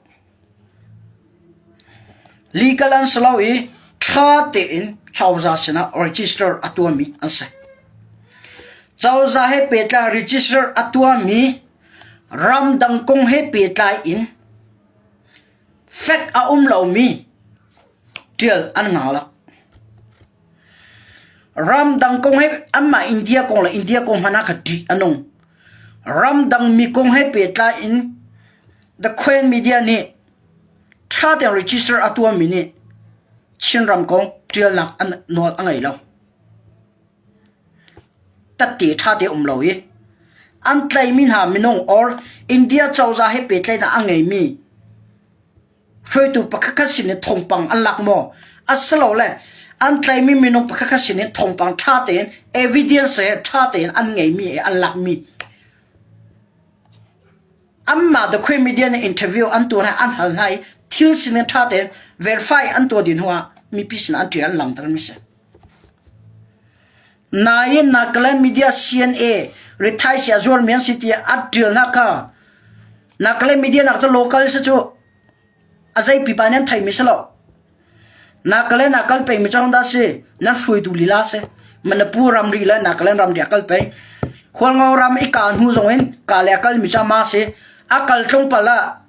Legal an si lo i ṭha tein cozah sinah register a tuahmi an si. Cozah he pehtlai register a tuahmi ramdang kong he pehtlai in Fek a um lomi ṭial an ngah lo. Ramdang kong he anmah India kong le India kong hmanh ah kha ṭih a nung. Ramdang mi kong he pehtlai in The Queen Media nih ṭha tein register a tuahmi nih Chinram kong ṭialnak an nawl a ngei lo. Tatte ṭha te um lo i an tlaihmi hna minung or India cozah he pehtlaihnak a ngeimi hruaitu pakhatkhat sin in thawngpang an lak maw? Asilole an tlaihmi minung pakhatkhat sin in thawngpang ṭha tein evidence he ṭha tein an ngeimi i an lakmi anmah The Queen Media nih interview an tuah hna an hal hna i thil sining ṭha tein verify an tuah dih hnuah mipi sinah an ṭial an langhtermi si. Nain Nagaland media CNA rithaisi a zuarmi an si tiah a ṭialnak kha Nagaland media nak cu local si cu a zei pipa nih an theimi si lo. Nagaland ah kal pengmi cu hodah si? Nan hruaitu lila si. Manipur ramri le Nagaland ramri a kal peng. Hualngo ram i ka hnu zong in ka le a kalmi cu ama si. A kal tlawmpal ah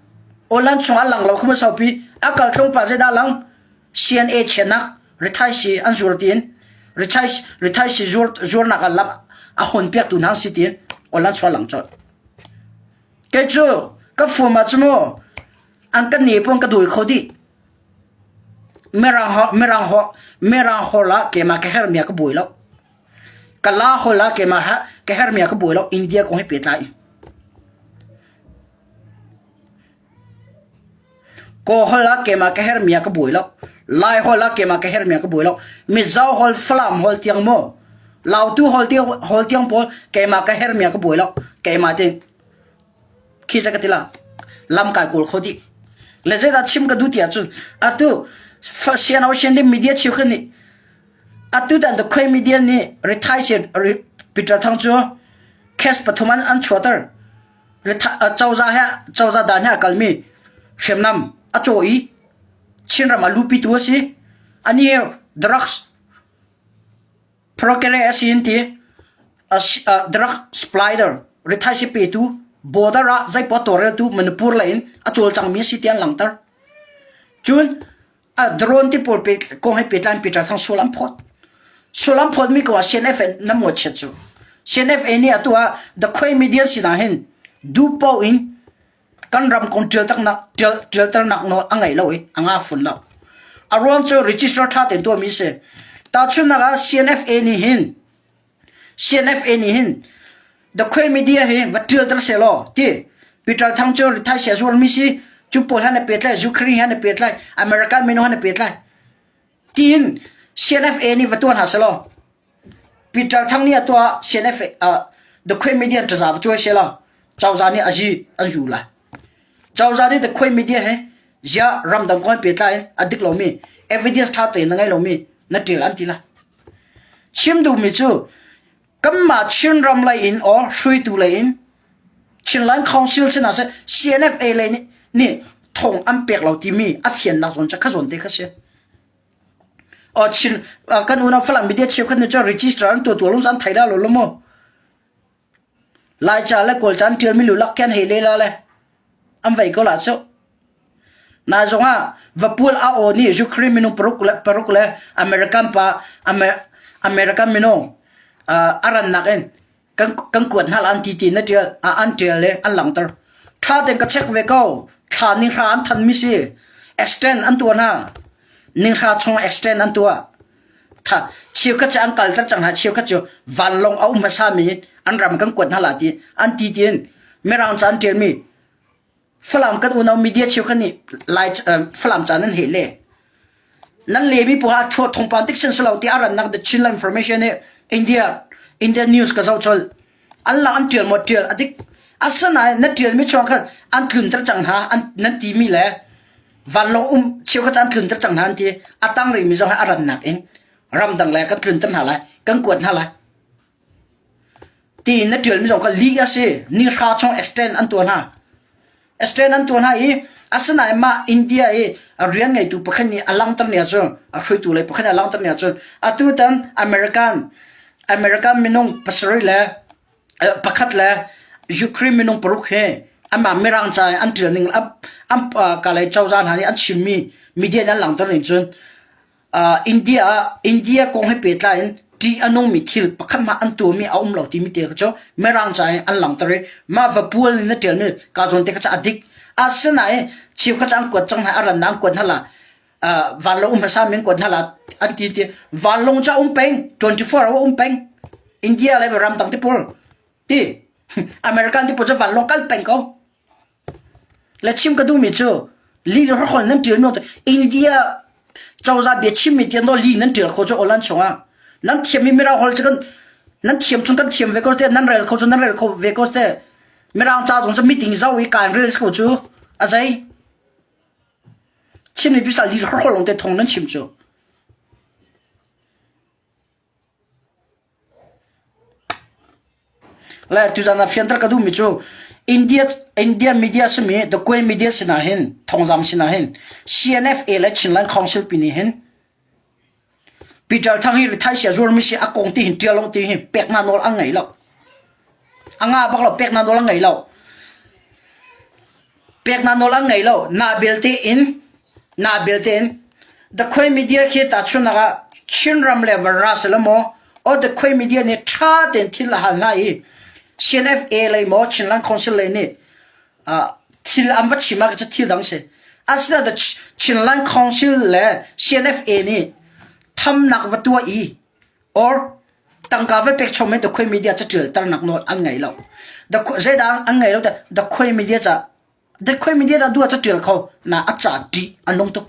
Awlan chung ah lang lo kha saupi. A kal tlawmpal zeidah lang? CNA chiatnak rithaisi an zuar tiin rithaisi zuarnak ah lam a hawn piaktu hna an si tiin online chuah lang colh. Kei cu Ka fuam ah cu mu an kan ne pon ka dawi kho dih. Mirang ho mirang ho mirang hol ah keimah ka hermi ah ka buai lo. Kala hol ah keimah ha ka hermi ah ka buai lo. India kong he pehtlai. Kaw holh ah keimah ka hermi ah ka buai lo. Lai holh ah keimah ka hermi ah ka buai lo. Mizo holh, Falam holh tiang maw, Lautu holh tiang, holh tiang pawl keimah ka hermi ah ka buai lo. Keimah tin khi ca ka ti la. Lam kai kawl kho dih. Le zeidah chim ka duh ti ahcun atu sian ocean le media cheukhat nih atu dan the khoi media nih rithai sian Peter Thang cu case pathum an an chuahter. Cozah he cozah dan he a kalmi hriamnam a caw i Chinram ah luhpitu a si. Ani hi drugs prokele a si an ti. Drug supplier rithaisi petu border ah zeipoah tawlreltu Manipur lei in a cawlcangmi a si ti an langhter. Cun a drone ti pawl pe kong he pehtlai in Peter Thang sual an phawt. Sual an phawtmi ko ah CNF na mawhchiat cu. CNFA nih atu ah The Khuai Media sinah hin duh paoh in kan ram kong ṭial taknak ṭial ṭialternak nawl a ngei lo i a nga fun lo. A ruang cu register ṭha tein tuahmi si. Tahchunhnak ah CNFA nih hin CNFA nih hin The Khuai Media hi va ṭialter sehlaw ti Peter Thang cu rithai sia zuarmi si cu pawl han a pehtlai Ukraine han a pehtlai American mino han a pehtlai tiin CNFA nih va tuah hna selaw Peter Thang nih a tuah CNFA uh, The Khuai Media ṭaza va cuai selaw cozah nih a zi an zu lai cozah nih The Khuai Media he zia ramdang kong pehtlai a dik lomi evidence ṭha tein na ngei lomi na ṭial an ti lai Chim duhmi cu kanmah Chinram lei in or hruaitu lei in Chinland Council sinah seh CNFA lei nih, nih thong an pek lo timi a fiannak zawn cu kha zawn te kha si. Oh, Chin, kan unau Falam media cheukhat nih cun register an tuah tuah lung an thei dah lo lo mu. Laica le Kawlca an ṭialmi lulak khi an hei lela le an vei ko la cu. Nai zongah Vapual a aw nih Ukraine minung paruk le paruk le American pa American minung a rannak in kan kan kuat hna la an ti ti na ṭial an ṭial le an langhter. Ṭha tein ka check ve ko. Thla ni hra an thanmi si. Extend an tuah hna. Ninghra chung extend an tuah. Tha cheukhat cu an kalter cang hna cheukhat cu vanlawng a um hmasa mi an ram kan kuat hna la ti an ti tiin mirang ca an ṭialmi Falam kan unau media cheukhat nih Lai Falam ca nan he le nan lemi pawl ah thawngpang tik sin silo ti a rannak the Chinland information hi India India news ka zoh chol an la an ṭial maw ṭial a dik asinain na ṭialmi chuang khan an tlunter cang hna an nan timi le vanlawng um cheukhat an tlunter cang hna an ti a tang rihmi zong hi a rannak in ramdang le kan tlunter hna lai kan kuat hna lai tiin na ṭialmi zong kha lih a si ni hra chung extend an tuah hna extend an tuah hna i asinain mah India i rian ngeitu pakhat nih a langhter ni ahcun a hruaitu lei pakhat nih a langhter ni ahcun atu tan American American minung pasarih le pakhat le Ukraine minung paruk he amah Mirang ca in an ṭial ning an kalay cozah hna nih an chimmi media nih an langhter ning cun India ah India kong he pehtlai in ṭih a nungmi thil pakhat hmanh an tuahmi a um lo timi te kha cu Mirang ca in an langhter i mah vapual in na ṭialmi ka zawn te kha cu a dik. Asinain cheukhat cu an kuat cang hna a rannak an kuat hna la vanlawng um hmasa min kuat hna la an ti ti vanlawng cu a um peng 24 hour um peng India le ramdang ti pawl ti American ti pawl cu vanlawng kal peng ko. Le chim ka duhmi cu li le hrakhol nan ṭial mi India cozah bia chimmi tiang daw li nan ṭial kho cu awlan chungah nan thiammi mirang holh cu kan nan thiam chung kan thiam ve ko te nan rel kho cu nan rel kho ve ko te mirang ca zong cu meeting zau i kaan rel ko cu a zei Chinmi pisa li hrakhol lawng te thong nan chim cu. Le tuzan ah fianter ka duhmi cu India India media simi The Kwe media sinah hin thawngzam sinah hin CNFA le Chinland Council pi nih hin Peter Thang hi rithai sia zuarmi si a kong ti hin ṭial lo ti hi peknak nawl an ngei lo. A nga bak lo peknak nawl an ngei lo. Peknak nawl an ngei lo. Na belte in Na belte in The Khuai Media khi tahchunhnak ah Chinram le Vara si lo maw or The Khuai Media nih ṭha tein thil a hal hna i CNFA lei maw Chinland Council lei nih uh, Thil an va chim ah cu thil dang si. Asinain the Chinland Council le CNFA nih thamnak va tuah i or tangka va pek chom in the Khuai Media ca ṭialternak nawl an ngei lo. The zeidah an ngei lo the Khuai Media ca the Khuai Media dah duh ca ṭial kho na a ca ṭih a nung tuk.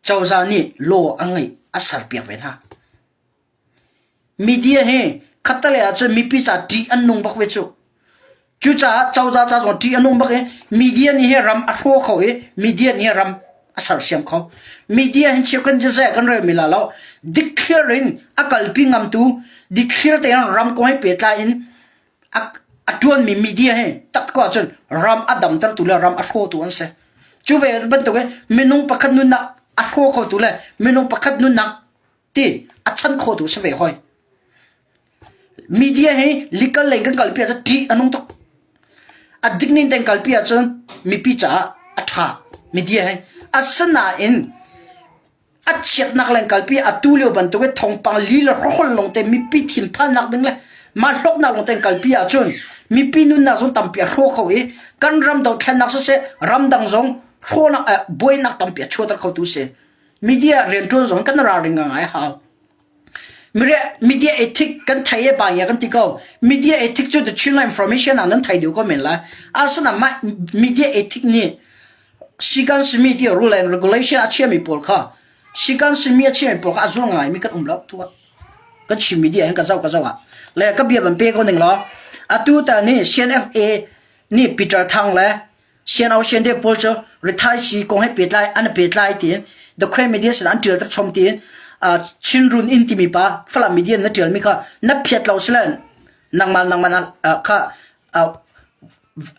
Cozah nih law a ngeih a serpiak ve hna. Media hi khattelei ahcun mipi ca ṭih an nung bak ve cu. Cucaah cozah ca zong ṭih a nung bak i media nih hi ram a hraw kho i media nih hi ram a sersiam kho. Media hin cheu kan zai kan relmi la lo. Dikthliar in a kalpi ngamtu, dikthliar tein ram kong he pehtlai in a, a ṭuanmi media hi tak ko ahcun ram a damtertu le ram a hrawtu an si. Cu ve bantuk in minung pakhat nunnak a hraw khotu le minung pakhat nunnak ti a chan khotu si ve hoi. Media hi legal lei kan kalpi ahcun ṭih a nung tuk. A dik ning tein kalpi ahcun mipi caah a ṭha media hi. Asinain a chiatnak leng kalpi atu lio bantuk i thawngpang li le hrokhol lawng te mipi thinphannak ding le mah hlawknak lawng tein kalpi ahcun mipi nunnak zong tampi a hraw kho i kan ram dothlennak siseh ramdang zong hrawnak buainak tampi a chuahter khotu si. Media rianṭuan zong kan ralring ngai hau. Media ethic kan thei e ba ya kan ti ko. Media ethic cu the Chinland Information ah nan thei deuh ko men lai. Asana mah media ethic nih sikan simi ti rule and regulation a chiami pawl kha sikan simi a chiami pawl kha a zul ngai mi kan um lo tu kan chim media hin ka zau ka zau ah le ka bia van pe ko ning law atu ta ni CNFA nih Peter Thang le Sian Sian de pawl cu rithai sii kong he pehtlai an pehtlai tiin The Khuai Media sin an ṭial ter chom tiin Chinrun in timi pa Falam media na ṭialmi kha na phiat lo silen nangmah nangmah kha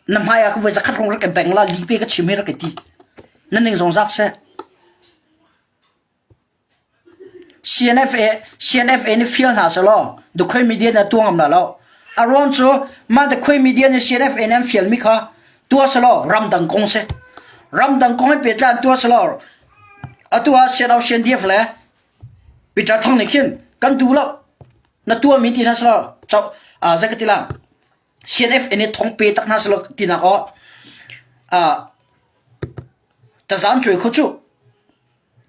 na hmai ah ka voi zakhat rong rak i beng la li pe ka chim hi rak i ti na ning zong zak seh CNFA CNFA nih fial hna sehlaw Dukhuai media nih a tuah ngam lai lo. A ruang cu mah Dukhuai media nih CNFA nih an fialmi kha tuah sehlaw ramdang kong si. Ramdang kong he pehtlai in tuah sehlaw atu ah CNO CNDF le Peter Thang nih khin kan duh lo. Na tuahmi ti hna sehlaw zei ka ti la CNFA nih thong pe tak hna sehlaw tinak aw tazan cuai kho cu.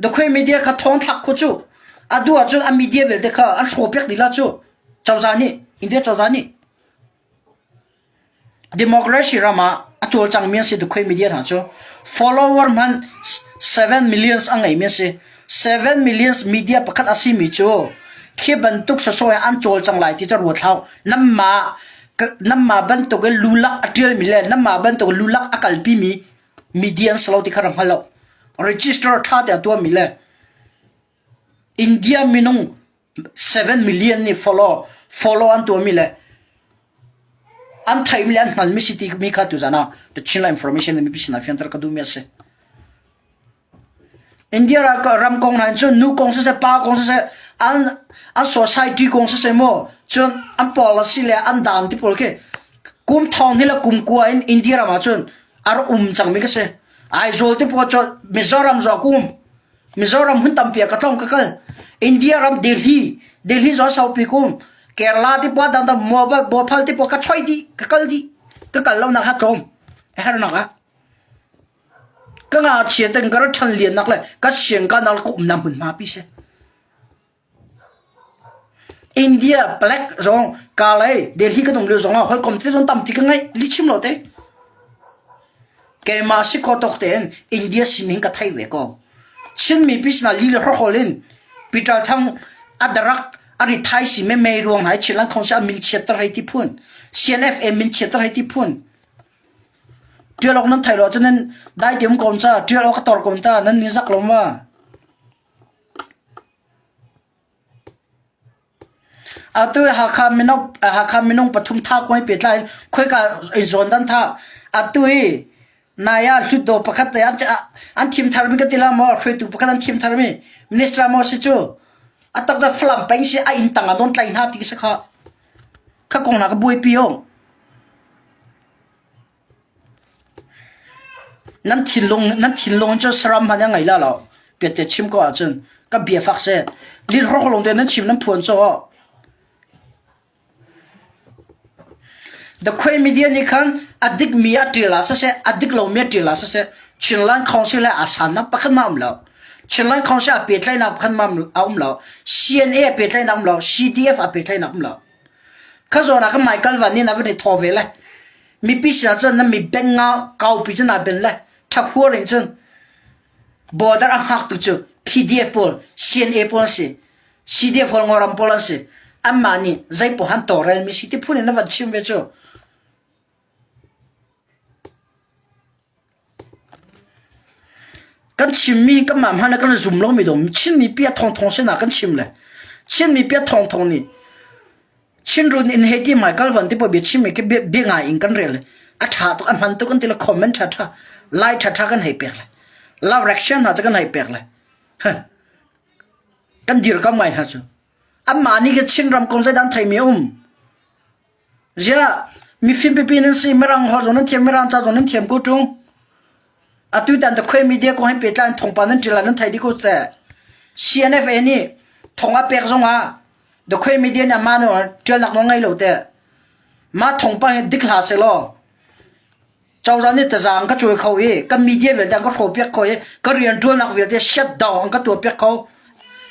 Dukhui media kha thawng thlak khu cu a duh ahcun a media vialte kha an hrawpiak dih la cu cozah nih India cozah nih democracy ram ah a cawlcangmi an si dukhui media hna cu follower hmanh 7 millions a ngeimi an si 7 millions media pakhat a simi cu khi bantuk sasawi an cawlcang lai ti cu ruat hlah namma namma bantuk in lulak a ṭialmi le namma bantuk lulak a kalpimi media an si lo ti kha rak hngal lo. Register ṭha te a tuahmi le India minung 7 million nih follow follow an tuahmi le an theihmi le an hngalmi si ti mi kha tuzan ah the Chinland Information le mipi sinah fianter ka duhmi a si. India ram kong hna in cun nu kong siseh pa kong siseh an an society kong siseh maw cun an policy le an dan ti pawl khi kum thong hi le kum kua in India ram ah cun a rak um cangmi ka si. Aizawl te pawl cu Mizoram zong ka um. Mizoram hmun tampi ah ka tlawng ka kal. India ram Delhi, Delhi zong saupi ka um. Kerala te pawl dangdang Mobile Bhopal te pawl ka choi dih, ka kal dih. Ka kal lonak ha tlawm. A hernak ah. Ka ngakchia ten ka ra ṭhan liannak le ka siangka nak le ka umnak hmunhma pi si. India palek zong Kalay Delhi kan um lio zong ah hawikom te zong tampi ka ngeih lihchim lo te. Keimah si kho tawk tein India sining ka thei ve ko. Chin mipi sinah li le hrokhol in Peter Thang a darak a ri thai si me mei ruang hna i Chinland Council a min chiatter hei ti phun CNFA min chiatter hei ti phun Ṭial awk nan thei lo ahcun nan dai te um ko ca ṭial awk ka tor ko ta nan ni zak lo ma. Atu Hakha mino Hakha minung pathum tha kong he pehtlai in khoika in zawn dan tha atu hi nai ah Hlutdaw pakhat te an an thim tharmi ka ti la maw hruaitu pakhat an thim tharmi minister maw si cu a tak da Falam peng si a inn tang ah don tlai hna ti si kha kha kong na ka buaipi o Nan thinlung nan thinlung cu saram hmanh a ngei la lo. Piatte chim ko ahcun ka bia fak seh. Lihrawk lawng te nan chim nan phuan caw. The Khuai Media nih khan a dikmi a ṭial ah siseh, a dik lomi a ṭial ah siseh, Chinland Council he aa sannak pakhat hmanh a um lo. Chinland Council a pehtlaihnak pakhat hmanh a um lo. CNA a pehtlaihnak a um lo. CDF a pehtlaihnak a um lo. Kha zawn ah khan Michael Van nih na van i thaw ve le. Mipi sinah cun na mi beng nga kaupi cu naa ben le. Ṭhahuar in cun border a hngaktu cu PDF pawl, CNA pawl an si. CDF pawl Ngawram pawl an si. Anmah nih zeipaoh han tawlrelmi si ti phun in na van chim ve cu. Kan chimmi kanmah hmanh ah kan zum lomi dawh Chin mipi a thongthong sinah kan chim le Chin mipi a thongthong nih Chinrun in hei ti Michael van ti paoh bia chimmi khi bia, bia ngai in kan rel a ṭha tuk a hman tuk an ti le comment ṭha ṭha lai ṭha ṭha kan hei pek le love reaction hna cu kan hei pek le kan dirkam ngai hna cu anmah nih khin Chinram kong zeidah an theimi a um Ziah mifim pipi nan si Mirang holh zong nan thiam Mirang ca zong nan thiam ko ṭung. Atu tan the media kong he pehtlai in thawngpang nan ṭial ah nan theih dih ko teh. CNFA nih thong a pek zong ah the media nih amah nih ṭialnak nawl ngei lo teh. Mah thawngpang hi dik hlah sehlaw cozah nih taza an ka cuai kho i kan media vialte an ka hrawhpiak kho i ka rianṭuannak vialte shut down an ka tuahpiak kho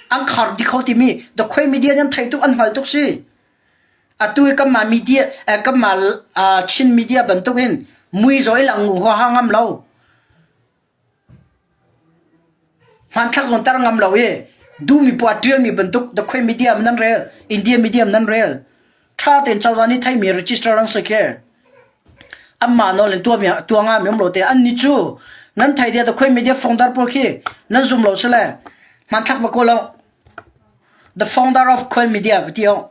an khar dih kho timi the media nih an theih tuk an hngalh tuk si. Atu i kanmah media kanmah Chin media bantukin mui zaw i lang huaha ngam lo. Hmanthlak zong tar ngam lo i duhmi poah ṭialmi bantuk the Khoi media nan rel, India media nan rel. Ṭha tein cozah nih theimi register an si khi. Anmah nawl in tuahmi tuah ngami um lo te an ni cu nan thei dia the Khoi media founder pawl khi nan zum lo sile hmanthlak va kawl lo. The founder of Khoi media va ti o.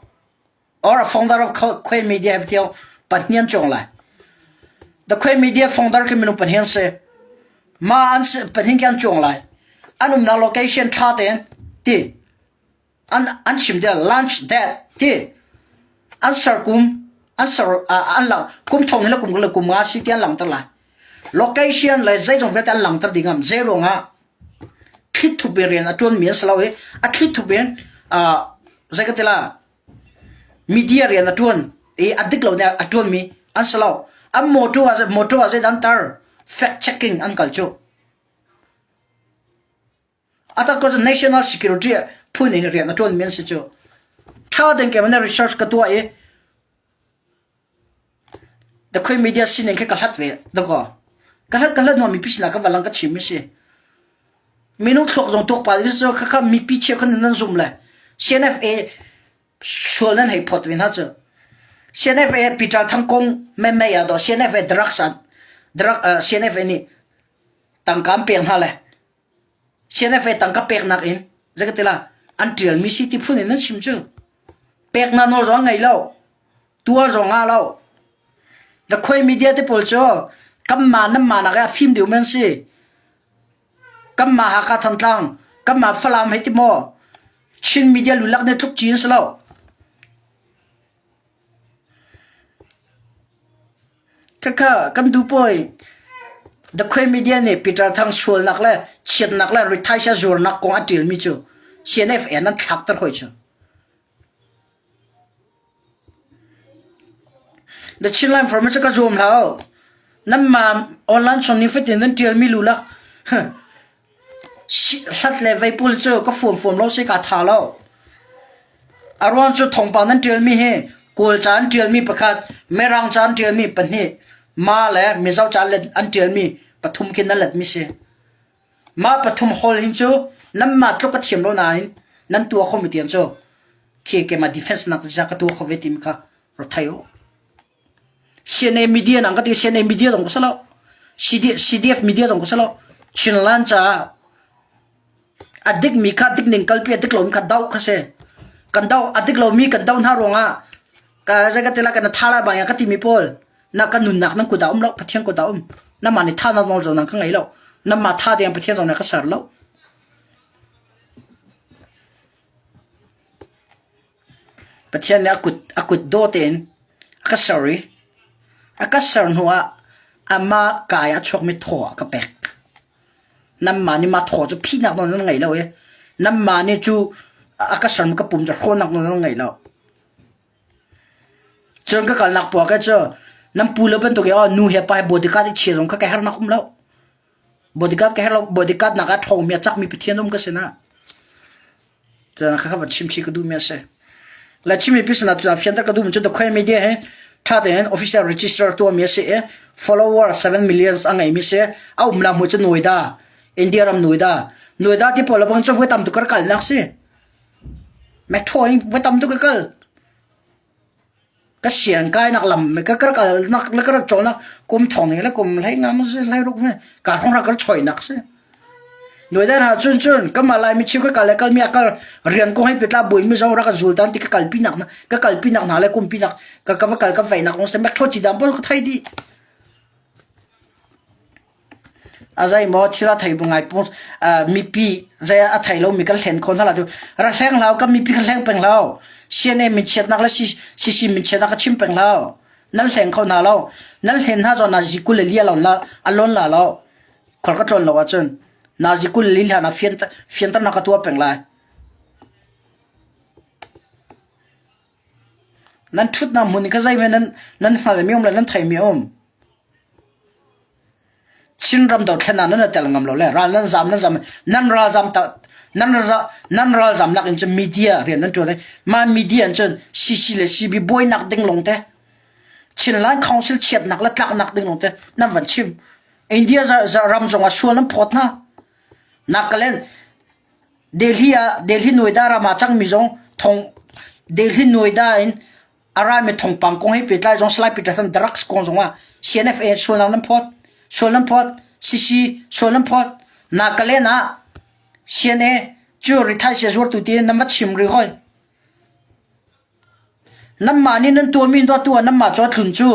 or a founder of Khuai Media tiang pahnian chuang lai. The Khuai Media founder khi minung pahnian si. Ma an si pahnin khi an chuang lai. An umnak location tha tein ti an an chim dia launch that ti an ser kum an ser an lang kum thong le kum le kum nga si ti an langter lai. Location le zeizong vialte an langter dingam zei ruangah thlithup in rian a ṭuanmi an si lo i a thlithup in zei ka ti la media rian a ṭuan i a dik lo a ṭuanmi an si lo. An mawṭaw ah mawṭaw ah zeidah an tar? Fact checking an kal cu. A tak ko cu national security phun in rian a ṭuanmi an si cu. Ṭha tein keimah nih research ka tuah i The Khoi media sining khi ka hlat ve dakaw. Ka hlat ka hlat hnuah mipi sinah ka va lang ka chim si. Minung thluak zong tuak pa cu khakha mipi chia khan nan zum le CNFA sual nan hei phot ve hna cu. CNFA Peter Thang kong memmei ah do CNFA drugs drug CNFA nih tangka an pek hna le CNFA tangka peknak in zeikatila an ṭialmi si ti phun in nan chim cu. Peknak nawl zong an ngei lo. Tuar zong ngah lo. The Khoi media te pawl cu kanmah nanmah nak ah fim deuh men si. Kanmah Hakha Thantlang, kanmah Falam hei ti maw Chin media lulak nih tluk cin si lo. Khakha kan duh pawi The Khoi media nih Peter Thang sualnak le chiatnak le rithaisa zuarnak kong a ṭialmi cu CNFN an thlakter hoi cu. The Chinland Forum cu ka zuam hlah. Nanmah online chung nifatin nan ṭialmi lulak hlat le veipul cu ka fuam fuam lo si ka tha lo. A ruang cu thawngpang nan ṭialmi hi Kawl ca an ṭialmi pakhat, Mirang ca an ṭialmi pahnih, Ma le Mizo ca an ṭialmi pathum khi nan letmi si. Mah pathum hawl hin cu nanmah tluk ka thiam lo nain nan tuah khomi tiang cu khi keimah defense nak ca ka tuah kho ve timi kha rak thei u. CNA media nang ka ti CNA media zong ka si lo. CD, CDF media zong ka si lo. Chinland caah a dikmi kha dik ning kalpi a dik lomi kha doh kha si. Kan doh a dik lomi kan doh hna ruangah ka zei ka ti la kan tha lai bang ya ka timi pawl na ka nunnak nan kut ah um lo Pathian kut ah um namah nih tha nawl zong nan ka ngei lo namah tha ding Pathian zong nih ka ser lo Pathian nih a kut a kut daw tein a ka ser i a ka ser hnu ah amah kai a chuakmi thaw a ka pek nanmah nih mah thaw cu phihnak nawl nan ngei lo i nanmah nih cu a ka sermi ka pum cu hrawhnak nawl nan ngei lo Cun ka kalnak puak cu. Nan pu le bantuk i oh nu he pa he bodyguard i chia zong kha ka hernak um lo. Bodyguard ka herh lo. Bodyguard nak ah ṭhawngmi a cakmi Pathian um ka sinah. Cun kha van chim chih ka duhmi a si. Le chimmi pi sinah cun fianter ka duhmi cu The Khuai Media hi ṭha tein official register tuahmi a si i follower 7 millions a ngeimi si. A umnak hmun cu Noida, India ram Noida. Noida ti pawl bang cu voi tam tuk ka kalnak si. Metro in voi tam tuk ka kal. Ka sian kainak lam ka ka kalnak le ka rak cawnnak kum thong ning le kum hlei nga ma si hlei ruk me ka hong rak ka choinak si. Nuai hna cun cun kanmah Laimi chiu ka kal le kalmi a kal rian kong hei petla buin mi zong rak kan zul tan ti ka kalpi nak ka kalpi nak hna le kumpi nak ka ka va kal ka vei nak ong se mek tho chi dam pawl ka thei dih. A zei maw thil a thei bu ngai pu mipi zei a thei lo mi kan hlen kho hna la tu ra hleng hlau kan mipi ka hleng peng hlau CNA min chiatnak le CC min chiatnak ka chim peng hlau nan hleng kho hna lo nan hlen hna zawn na zikul le lia lo la a lon la lo Khual ka tlawn lo ahcun nazi 24 hlan ah fianternak ka tuah peng lai. Nan ṭhutnak hmun kha zeihmanh nan, nan hngalmi um le nan theimi um. Chinram dothlen ah nan i tel ngam lo le ral nan zam nan zam nan ralzam ta nan nan ralzam nak in cun media rian nan ṭuan i mah media in cun CC le CB buainak ding lawng te Chinland Council chiatnak le tlaknak ding lawng te nan van chim. India ram zongah sual an phawt hna. Nagaland Delhi ah Delhi Noida ram ah cangmi zong thong Delhi Noida in a rami thongpang kong he pehtlai zong Salai Peterson drugs kong zongah CNFA sualnak nan phawt sual nan phawt CC sual nan phawt Nagaland ah CNA cu rithai sia zuartu ti nan va chim rih hoi. Nanmah nih nan tuahmi tuah nanmah cu a tlun cu.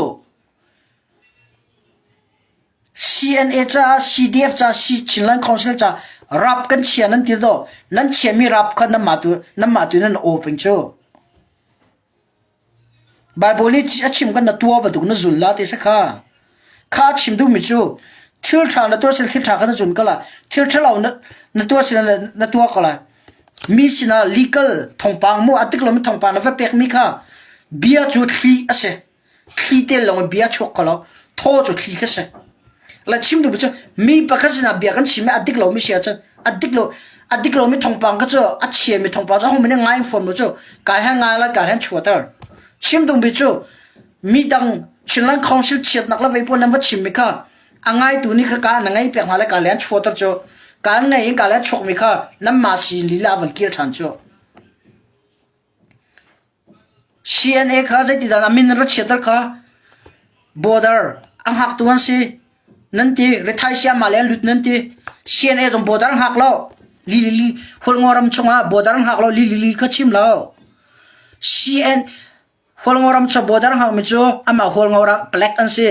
CNA caah CDF caah Chinland Council caah rap kan chia nan ti do nan chiami rap kha nanmah tu nanmah tu nan aw peng cu. Bible nih a chim kan na tua bantuk na zul la ti sa kha. Kha a chim duhmi cu thil ṭha na tuah sin thil ṭha kha na zun kala thil ṭhalo na na tuah sin na tuah kala mi sinah legal thawngpang mu a tik lomi thawngpang na va pekmi kha bia cu thli a si. Thli te lawng in bia chuak ko lo. Thaw cu thli kha si. La chim duh cu mi pakhat sinah bia kan chim i a dik lomi si ahcun a dik lo a dik lomi thawngpang kha cu a chiami thawngpang cu ahohmanh nih ngai fawn lo cu kai he ngai lai kai he chuahter. Chim duhmi cu mi dang Chinland Council chiatnak le vei pawl nan va chimmi kha a ngaitu nih kha ka na ngei pek hna le ka le an chuahter cu kaan ngei in ka le chuakmi kha nanmah sin lila a van kir ṭhan cu. CNA kha zeitidah a min ra chiater kha border a hngaktu an si nan ti rithai siamah le an lut nan ti CNA zong border hngak lo li li li Hualngo ram chungah border hngak lo li li li kha chim lo CN Hualngo ram chung border hngakmi cu amah Hualngo ram palek an si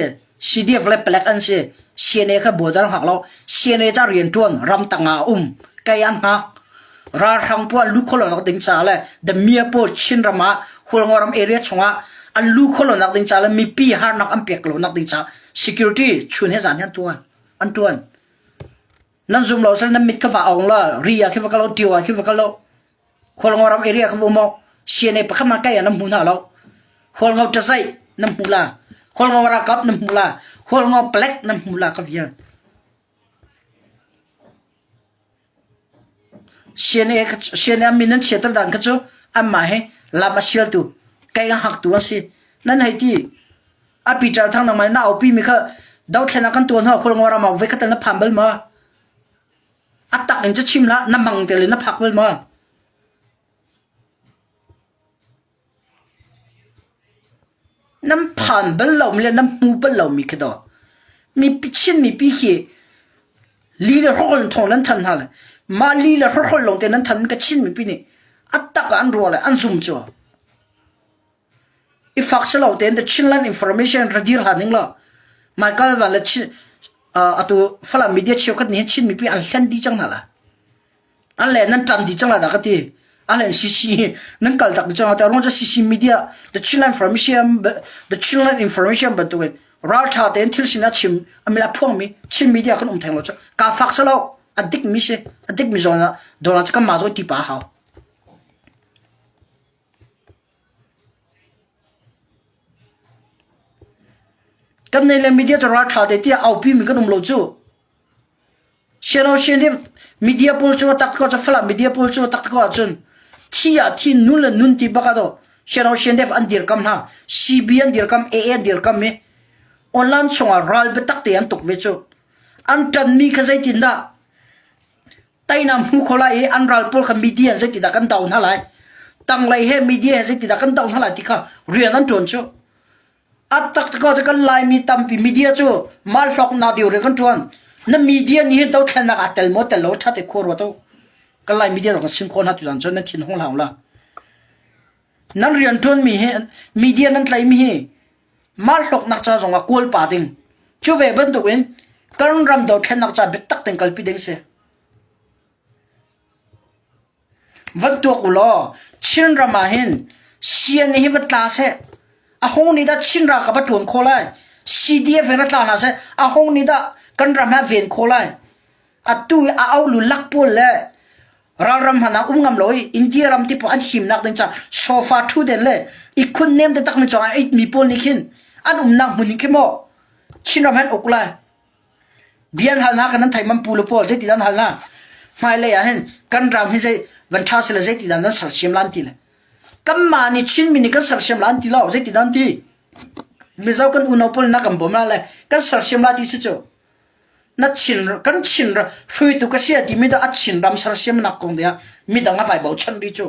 CDF le palek an si CNA kha border hngak lo CNA ca rianṭuan ram tangah a um kei an hngak Ralhrang pawl an luh khawh lonak ding ca le the Mia pawl Chinram ah Hualngoram area chungah an luh khawh lonak ding ca le mipi harnak an pek lonak ding ca security chun he zan he an tuan an tuan. Nan zum lo sal nan mit kha va ong la ri ah khi va kal lo tio ah khi va kal lo Hualngoram area kha va um CNA pakhat ma kai nan hmu hna lo Hualngo ṭazai nan hmu la Hualngo ralkap nan hmu la Hualngo palek nan hmu la ka vial CNA min an chiater dan kha cu anmah hi lam a sialtu, kei a hngaktu an si. Nan hei ti. A Peter Thang nangmah nih na aupi mi kha dothlen ah kan tuah hnu ah Hualngo ram ah voikhat tal na phan bal maw? A tak in cu chim hlah, na mang tel in na phak bal maw? Nan phan bal lomi le nan hmu bal lomi khi daw mi Chin mipi hi li le hrokhol in thawng nan thanh hna le mah li le hrokhol lawngte nan thanh ka Chin mipi nih a tak ah an ruah le an zum cu. I fak si lo tein the Chinland Information ra dir hlah ning law Michael Van le Chin atu Falam media cheukhat nih hin Chin mipi an hlen dih cang hna la. An le nan ṭan dih cang lai dah ka ti. An le CC nan kal tak dih cang lai ti. Ruang cu CC media the Chinland Information the Chinland Information bantuk in ralṭha tein thil sin a chim a mil a phuangmi Chin media kan um theng lo cu kaa fak si lo a dikmi si a dikmi zawn ah zawn ah cu kanmah zawn ti pa a hau. Kan nei le media cu ralṭha te tiah aupi mi kan um lo cu. Siano sian media pawl cu tak ko cu Falam media pawl cu tak ko ahcun thi ah thi nun le nun ti bak ah do Siano sian def an dirkam hna CB an dirkam AA an dirkam i online chungah ral biatak te an tuk ve cu. An ṭanmi kha zeitindah teinak hmu kho lai i an ral pawl kha media zeitindah kan do hna lai tanglei he media he zeitindah kan do hna lai ti kha rian an ṭuan cu. A taktak cu kan Laimi tampi media cu mah hlawknak deu rian kan ṭuan. Na media nih hin dothlennak aa tel maw tel lo ṭha te khua ruat u. Kan Lai media kan sim khawh hna tuzaan cun nan thin hung hlah u la. Nan rian ṭuanmi hi media nan tlaihmi hi mah hlawknak ca zongah kawl pa ding. Cu ve bantukin kan ram dothlennak ca biatak tein kalpi ding si. Van tuak u law Chinram ah hin CNA hi va tla seh. A hung nih dah Chin ralkap a ṭuan khawh lai? CDF in ra tla hna seh. A hung nih dah kan ram hi a ven khawh lai? Atu i a aulu lak pawl le ralram hmanh ah um ngam lo i India ram ti pawl an himnak ding caah sofa ṭhutden le ikhun nem taktak mi cungah a itmi pawl nih khin an umnak hmun in khi maw Chinram hi an uk lai? Bia an hal hna kha nan thei man pu le pawl zeiti dah an hal hna? Hmailei ah hin kan ram hi zei van ṭha sila zeiti dah nan sersiam la an ti le. Kanmah nih Chinmi nih kan sersiam la an ti lo zeiti dah an ti? Mizo kan unau pawl na kan bawm la le kan sersiam la ti si cu. Na Chin kan Chin hruaitu ka si a timi dah a Chin ram sersiamnak kong deh ah midang a vai bochan rih cu.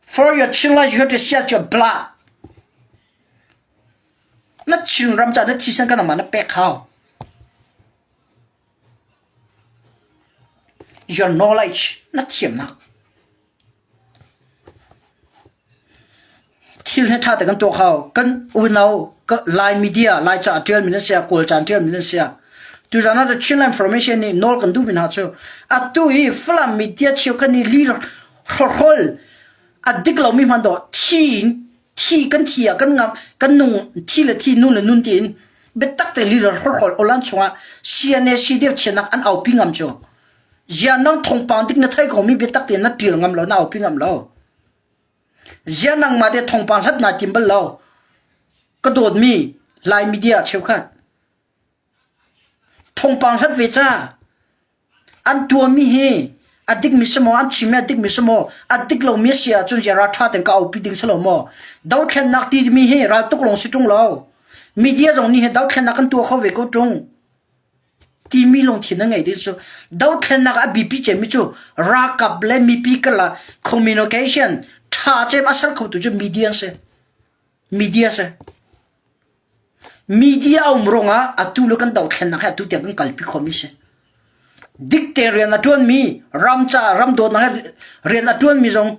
For your Chin life you have to share your blood. Na Chinram caah na thisen kha nangmah na pek hau. Your knowledge na thiamnak. Thil he ṭha te kan tuak hau. Kan unau Lai media, Lai ca a ṭialmi nan si ah, Kawl ca an ṭialmi nan si ah, tuzan ah the Chinland Information nih nawl kan duhmi hna cu atu i Falam media cheukhat nih li hrawhhrol a dik lomi hmanh dawh thi in thi kan thi ah kan ngam kan nung thi le thi nun le nun tiin biatak te leader horhol olan chungah CNA CDF chianak an aupi ngam cu zia nang thongpang dik na thei ko mi biatak te na ṭil ngam lo na aupi ngam lo zia nang ma te thongpang hlat na tim bal lo ka dawt mi lai media cheukhat Thawngpang hlat ve ca. An tuahmi hi a dikmi si maw, an chimmi a dikmi si maw, a dik lomi a si ahcun ziah ralṭha tein ka aupi ding si lo maw? Dothlennak timi hi raltuk lawng si ṭung lo. Media zong nih hi dothlennak kan tuah kho ve ko ṭung. Timi lungthin na ngei ding cu dothlennak a biapi cemmi cu ralkap le mipi karlak communication ṭha cem a ser khotu cu media an si. Media si. Media a um ruangah atu le kan dothlennak hi atu tiang kan kalpi khomi si. Dik te rian a ṭuanmi ram ca ram dawtnak he rian a ṭuanmi zong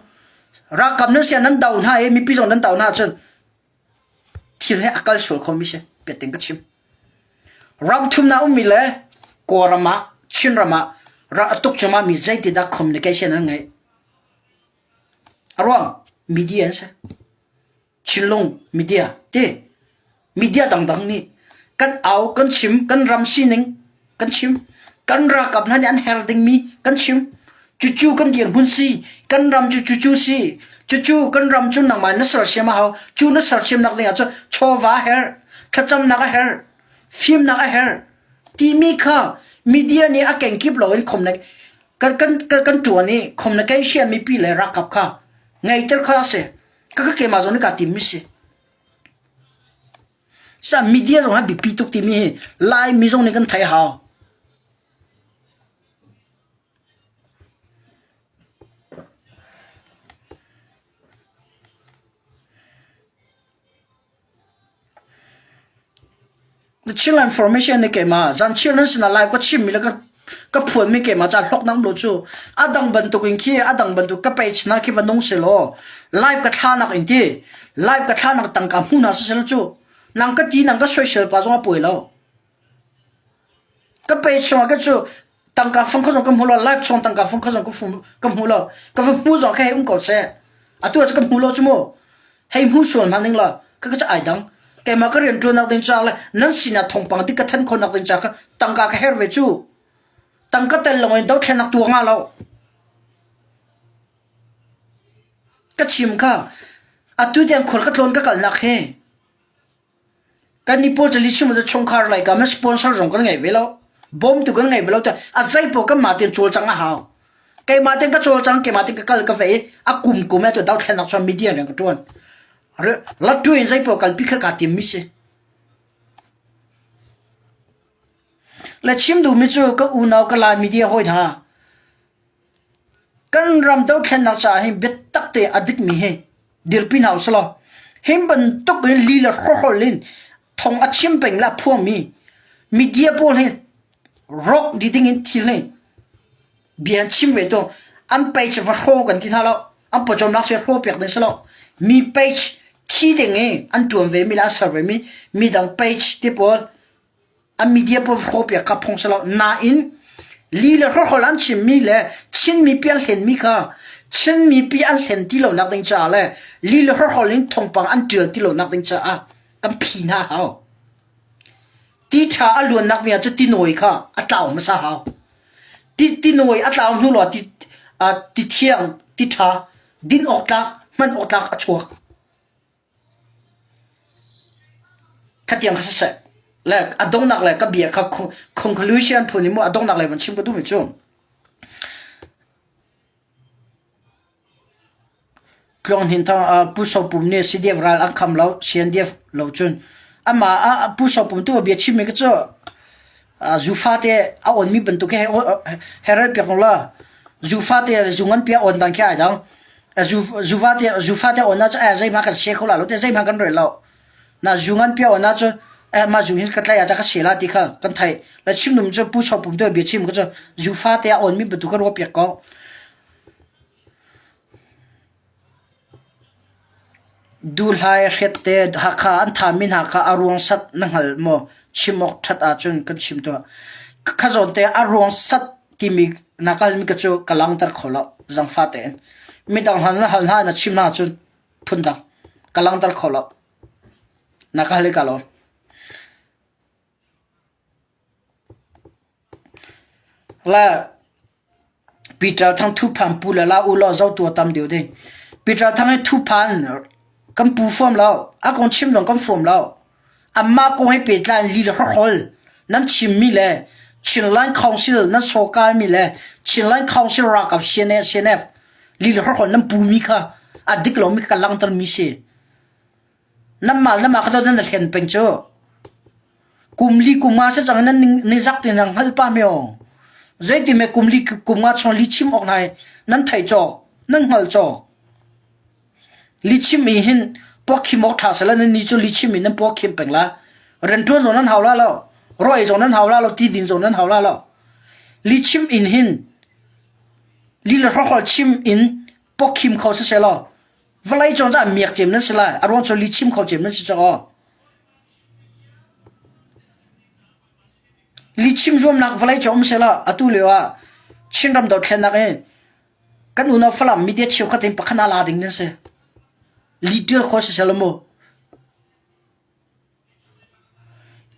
ralkap nan sia nan do hna i mipi zong nan do hna ahcun thil he a kal sual khomi si piating ka chim. Ram thumnak ummi le Kawlram ah Chinram ah ral a tuk cuahmah mi zeitidah communication an ngeih. A ruang media an si. Chinlung media ti media dangdang nih kan au kan chim kan ram sining kan chim kan ralkap hna nih an her dingmi kan chim cucu kan dirhmun si kan ram cu cucu si cucu kan ram cu nangmah na sersiam a hau cu na sersiamnak ding ah cun chawva a herh thlacamnak a herh fimnak a herh timi kha media nih a kengkip loin khomnek kan kan kan ṭuan i communication mipi le ralkap kha ngeiter kha a si Ka ka keimah zong nih kaa timmi si. Sa media zong hi biapi tuk timi hi Laimi zong nih kan theih hau. The Chinland Formation nih keimah zan Chinland sinah live ka chimmi le ka ka phuanmi keimah ca hlawknak um lo cu a dang bantuk in khi a dang bantuk ka page hna khi va nung selaw live ka thlanak in ti live ka thlanak tangka hmu hna siselaw cu nang ka ti nang ka soisel pa zong a puai lo Ka page chungah ka cu tangka fung kha zong ka hmu lo, live chung tangka fung kha zong ka hmu lo. Ka va hmu zong kha hei um ko seh. Atu ah cu ka hmu lo cu mu. Hei hmu sual hmanh ning law ka ka cu ai dang. Keimah ka rian ṭuannak ding caah le nan sinah thawngpang dik ka thanh khawhnak ding caah kha tangka ka herh ve cu. Tangka tel lawng in dothlennak tuah nga lo. Ka chim kha atu tiang khual ka tlawn ka kalnak hi. Kan nih pawl cu lihchim cu chungkhar lai ka sponsor zong kan ngei ve lo. Bawmtu kan ngei ve lo te a zei paoh kanmah tein cawlcang a hau. Keimah tein ka cawlcang, keimah tein ka kal ka vei a kum kum e tu dothlennak chuan media rian ka ṭuan. Latu in zei paoh kalpi kha kaa tim mi si. Le chim duhmi cu ka unau ka Lai media hawi hna Kan ram dothlennak caah hin biatak te a dikmi hi dirpi hna usih law hi bantuk in li le hrawhhrol in thong a chim peng le a phuangmi media pawl hi rawk dih ding in thil hi bia an chim ve tu an page va hraw kan ti hna lo an pawcawmnak si hraw piak ding si lo mi page thi ding i an ṭuan ve mi le an ser ve mi midang page te pawl A media pawl hrawpiak kha phung si lo. Nain li le hrawhrawl an chimmi le Chin mipi an hlenmi kha Chin mipi an hlen ti lonak ding caah le li le hrawhrawl in thawngpang an ṭial ti lonak ding caah kan phi hna hau. Ti ṭha a luannak ding ah cu tinawi kha a tlau hmasa hau. Ti tinawi a tlau hnu law ti, uh, ti thiang, ti ṭha, din awk tlak, hman awk tlak a chuak. Khatiang kha siseh, le a donghnak le ka bia kha conclusion phun in mu a donghnak lei van chim ka duhmi cu Tluang Hnin Thang Pu So Pum nih CDF ral an kham lo CNDF lo cun amah Pu So Pum tu bia chimmi ka cu zufa te a onmi bantuk he he rel piak la zufa te zu ngan pia on dan khi ai dang zufa te zufa te on na chu zeima kan se kho la lo te zeima kan rel lo na zu ngan pia on na chu ma zu hin ka tlai a ka se la ti kha kan thai la chim num chu pu so pum te bia chim ka chu zufa te a on mi bantuk ka ro piak ko Duhlai hrette Hakha an thami hna kha a ruang sat na hngal maw? Chim awk ṭhat ahcun kan chim tuah. Kha zawn te a ruang sat timi na kalmi ka cu ka langhter kho lo zangfah tein. Midang hna na hal hna na chim hna ahcun phundang ka langhter kho lo. Na ka hal i ka lawm. La Peter Thang thuphan pu le la u law zotu a tam deuh ding. Peter Thang hi thuphan kan pu fuam lo. A kong chim zong kan fuam lo. Amah kong he pehtlai in li le hrawkhrol nan chimmi le Chinland Council nan sawkaimi le Chinland Council ralkap CNA CNF li le hrawkhrol nan pumi kha a dik lomi kha ka langhtermi si. Nanmah le mah kha nan hlen peng cu. Kum li kum nga si cang nan nizak ti nan hngal pa meo. Zeiti me kum li kum nga chung li chim awk nai nan thei cawk nan hngal cawk. Li chim i hin pawkhim awk ṭha sala nan ni cu li chim in nan pawkhim peng la. Rentuan zong nan hau la lo. Roi zong nan hau la lo. Ti din zong nan hau la lo. Li chim in hin li le hrokhol chim in pawkhim kho si selaw Vawlei cung cah miak cem nan si lai. A ruang cu lihchim kho cem nan si cu aw. Lihchim zuamnak vawlei cung um sehla atu lio ah Chinram dothlennak in kan unau Falam media cheukhat in pakhat la ding nan si. Lih ṭial kho si sehla mu.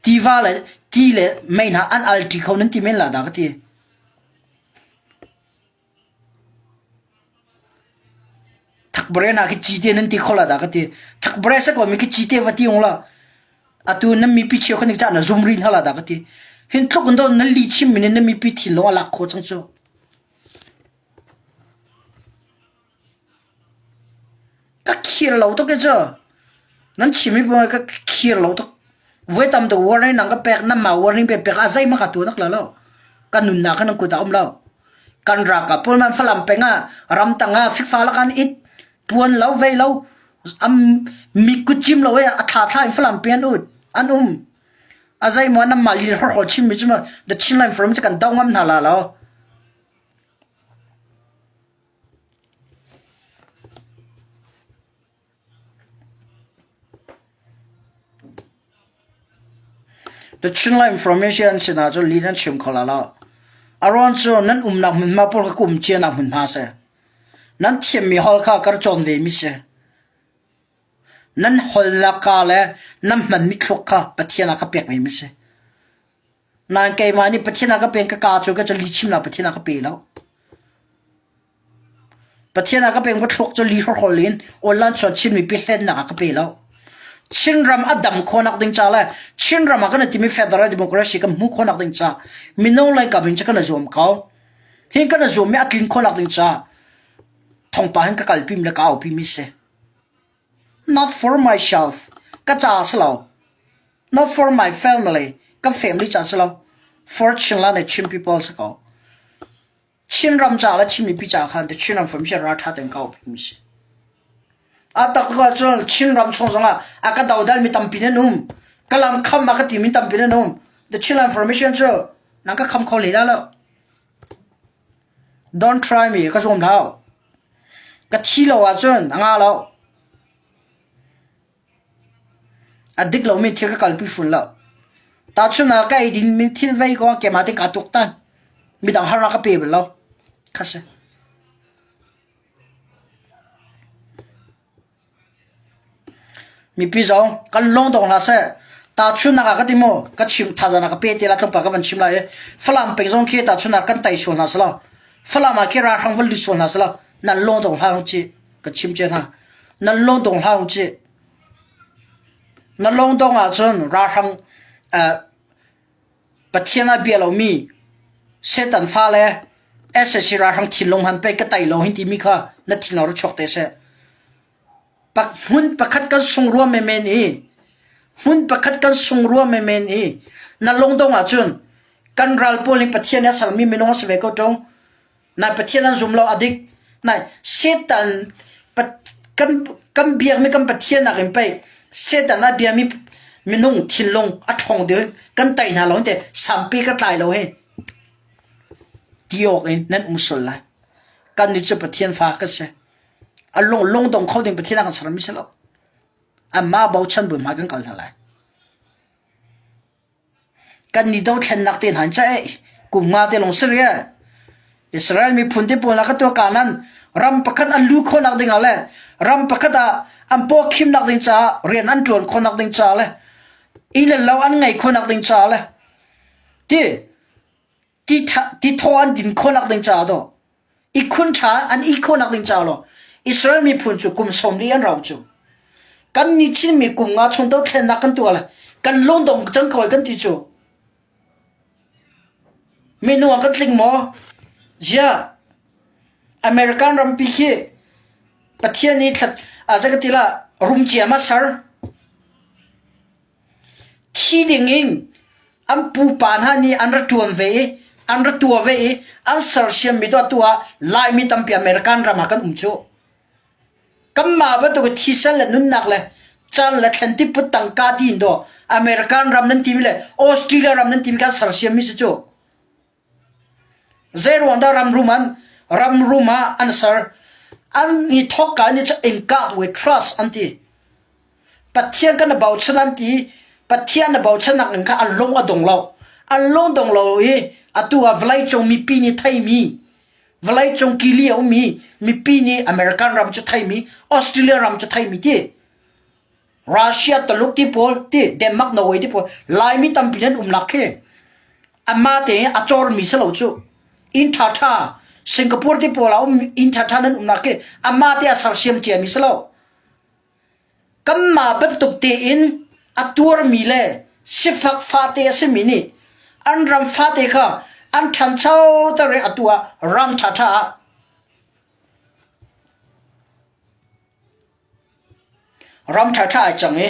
Tiva le ti le mei hna an al ṭi kho nan ti men la dah ka ti. Thakbare hna khi cite nan ti kho la dah ka ti. Thakbare sa ko mi khi cite va ti ung la. Atu nan mipi cheu khan cha na zum rin hala dah ka ti. Hin tluk in do nan li chim min nan mipi thinlung a lak kho chang cu. Ka khir lo tuk e cu. Nan chim mi bu ka khir lo tuk. Voi tam tuk warning nang ka pek nan ma warning pe pek a zei ma ka tu nak la lo. Ka nunnak kha nan kut ah um lo. Kan ralkap pawl man Falam peng ah ramtang ah fikfa lak an it puan lo vei lo am mi kutcim lo e a thla thla in Falam peng an ut an um. A zei maw nan mah li hor chim mi cu ma the Chinland Forum cu kan do ngam hna la lo. The Chinland Information sinah cun lih nan chim kho la lo. A ruang cu nan umnak hmunhma pawl kha kum cianak hmunhma si. Nan thiammi holh kha kar cawn ve mi si. Nan holnak ka le nan hmanmi thluak kha Pathian ah ka pek ve mi si. Nain keimah nih Pathian ah ka pek ka ka cu ka cu lihchimnak Pathian ah ka pe lo. Pathian ah ka pek ka thluak cu li hrawhrawl in online chuan Chin mipi hlennak ah ka pe lo. Chinram a dam khawhnak ding ca le Chinram ah kan i timi federal democracy kan hmuh khawhnak ding ca mino lei kap in cu kan i zuam ko. Hi kan i zuammi a tlin khawhnak ding ca thawngpang hin ka kalpi mi le ka aupi mi si. Not for myself. Ka ca si lo. Not for my family. Ka family ca si lo. For Chinland and Chin people si ko. Chinram ca le Chin mipi ca khan te Chinram formation ral ṭha tein ka aupi mi si. A tak ko ahcun Chinram chung zongah a ka dodal mi tampi nan um. Ka lam kham a ka ti mi tampi nan um. The Chinland formation cu nang ka kham kho hlei la lo. Don't try me, ka zuam hlah. Ka thi lo ahcun a nga lo. A dik lomi thil ka kalpi fun lo. Tahchun ah ka eidin mi thil vei ko keimah te kaa tuaktan. Midang harnak ka pe bal lo. Kha si. Mipi zong kan lung dong hlah seh. Tahchunhnak ah ka ti mu, ka chim thazaang ah ka pe te la tlawmpal ka van chim lai i Falam peng zong khi tahchunhnak kan tai sual hna selaw Falam ah khi ralhrang van lut sual hna selaw nan lung dong hlah u cih ka chim cia hna. Nan lung dong hlah u cih. Na lung dong ahcun ralhrang uh, Pathian a bia lomi Satan fale sac ralhrang thinlung han pei ka tai lo hin timi kha na thinlung ra chuak te seh. Hmun pakhat kan sung rua menmen i hmun pakhat kan sung rua menmen i na lungdong ahcun kan ral pawl nih Pathian nih a sermi minung a si ve ko ṭung. Nai Pathian an zum lo a dik. Nai Satan kan kan biakmi kan Pathian nakin pei Satan a biami minung thinlung a ṭhawng deuh kan tai hna lo te sampi ka tlai lo hi ti awk in nan um sual lai. Kan nih cu Pathian fa kan si. A lung lungdong kho ding Pathian a kan sermi si lo. Amah bochan bu hmai kan kal hna lai. Kan ni dothlennak te hna in caeh kum nga te lawng si rih. Israel miphun te pawl ka tuah kanan ram pakhat an lu khawhnak ding ah le ram pakhat ah an paw khimnak ding caah rian an ṭuan khawhnak ding caah le inn le lo an ngeih khawhnak ding caah le ti ti thaw an din khawhnak ding caah dawh ikhun ṭha an i khawhnak ding caah law Israel miphun cu kum 40 an rau cu. Kan ni Chinmi kum nga chung dothlennak kan tuah le kan lungdong cang ko kan ti cu. Minu ah kan tling maw? Ziah American rampi khi Pathian nih thlat a zei ka ti la rum cia ma ser. Thi dingin an pupa hna nih an ra ṭuan ve i an ra tuah ve i an sersiammi tu atu ah Laimi tampi American ram ah kan um cu. Kanmah bantuk i thisen le nunnak le caan le thlen tiput tangka tiin dawh American ram nan timi le Australia ram nan timi kan sersiammi si cu. Zeiruang dah ram rum an ram rum ah an ser? An i thawkka nih cun in God we trust an ti. Pathian kan i bochan an ti. Pathian na bochannak in kha an lung a dong lo. An lung dong lo i atu ah vawleicung mipi nih theimi vawleicung kili a ummi mipi nih American ram cu theimi Australia ram cu theimi ti. Russia Taluk ti pawl ti Denmark Norway ti pawl Laimi tampi nan umnak khi amah te a cawrmi si lo cu inn ṭhaṭha Singapore ti pawl ah um inn ṭhaṭha nan umnak khi amah te a sersiam ciami si lo kanmah bantuk tein a tuarmi le sifak fate a simi nih an ram fate kha an ṭhanchoter i atu ah ram ṭhaṭha ah Ram ṭhaṭha ai cang i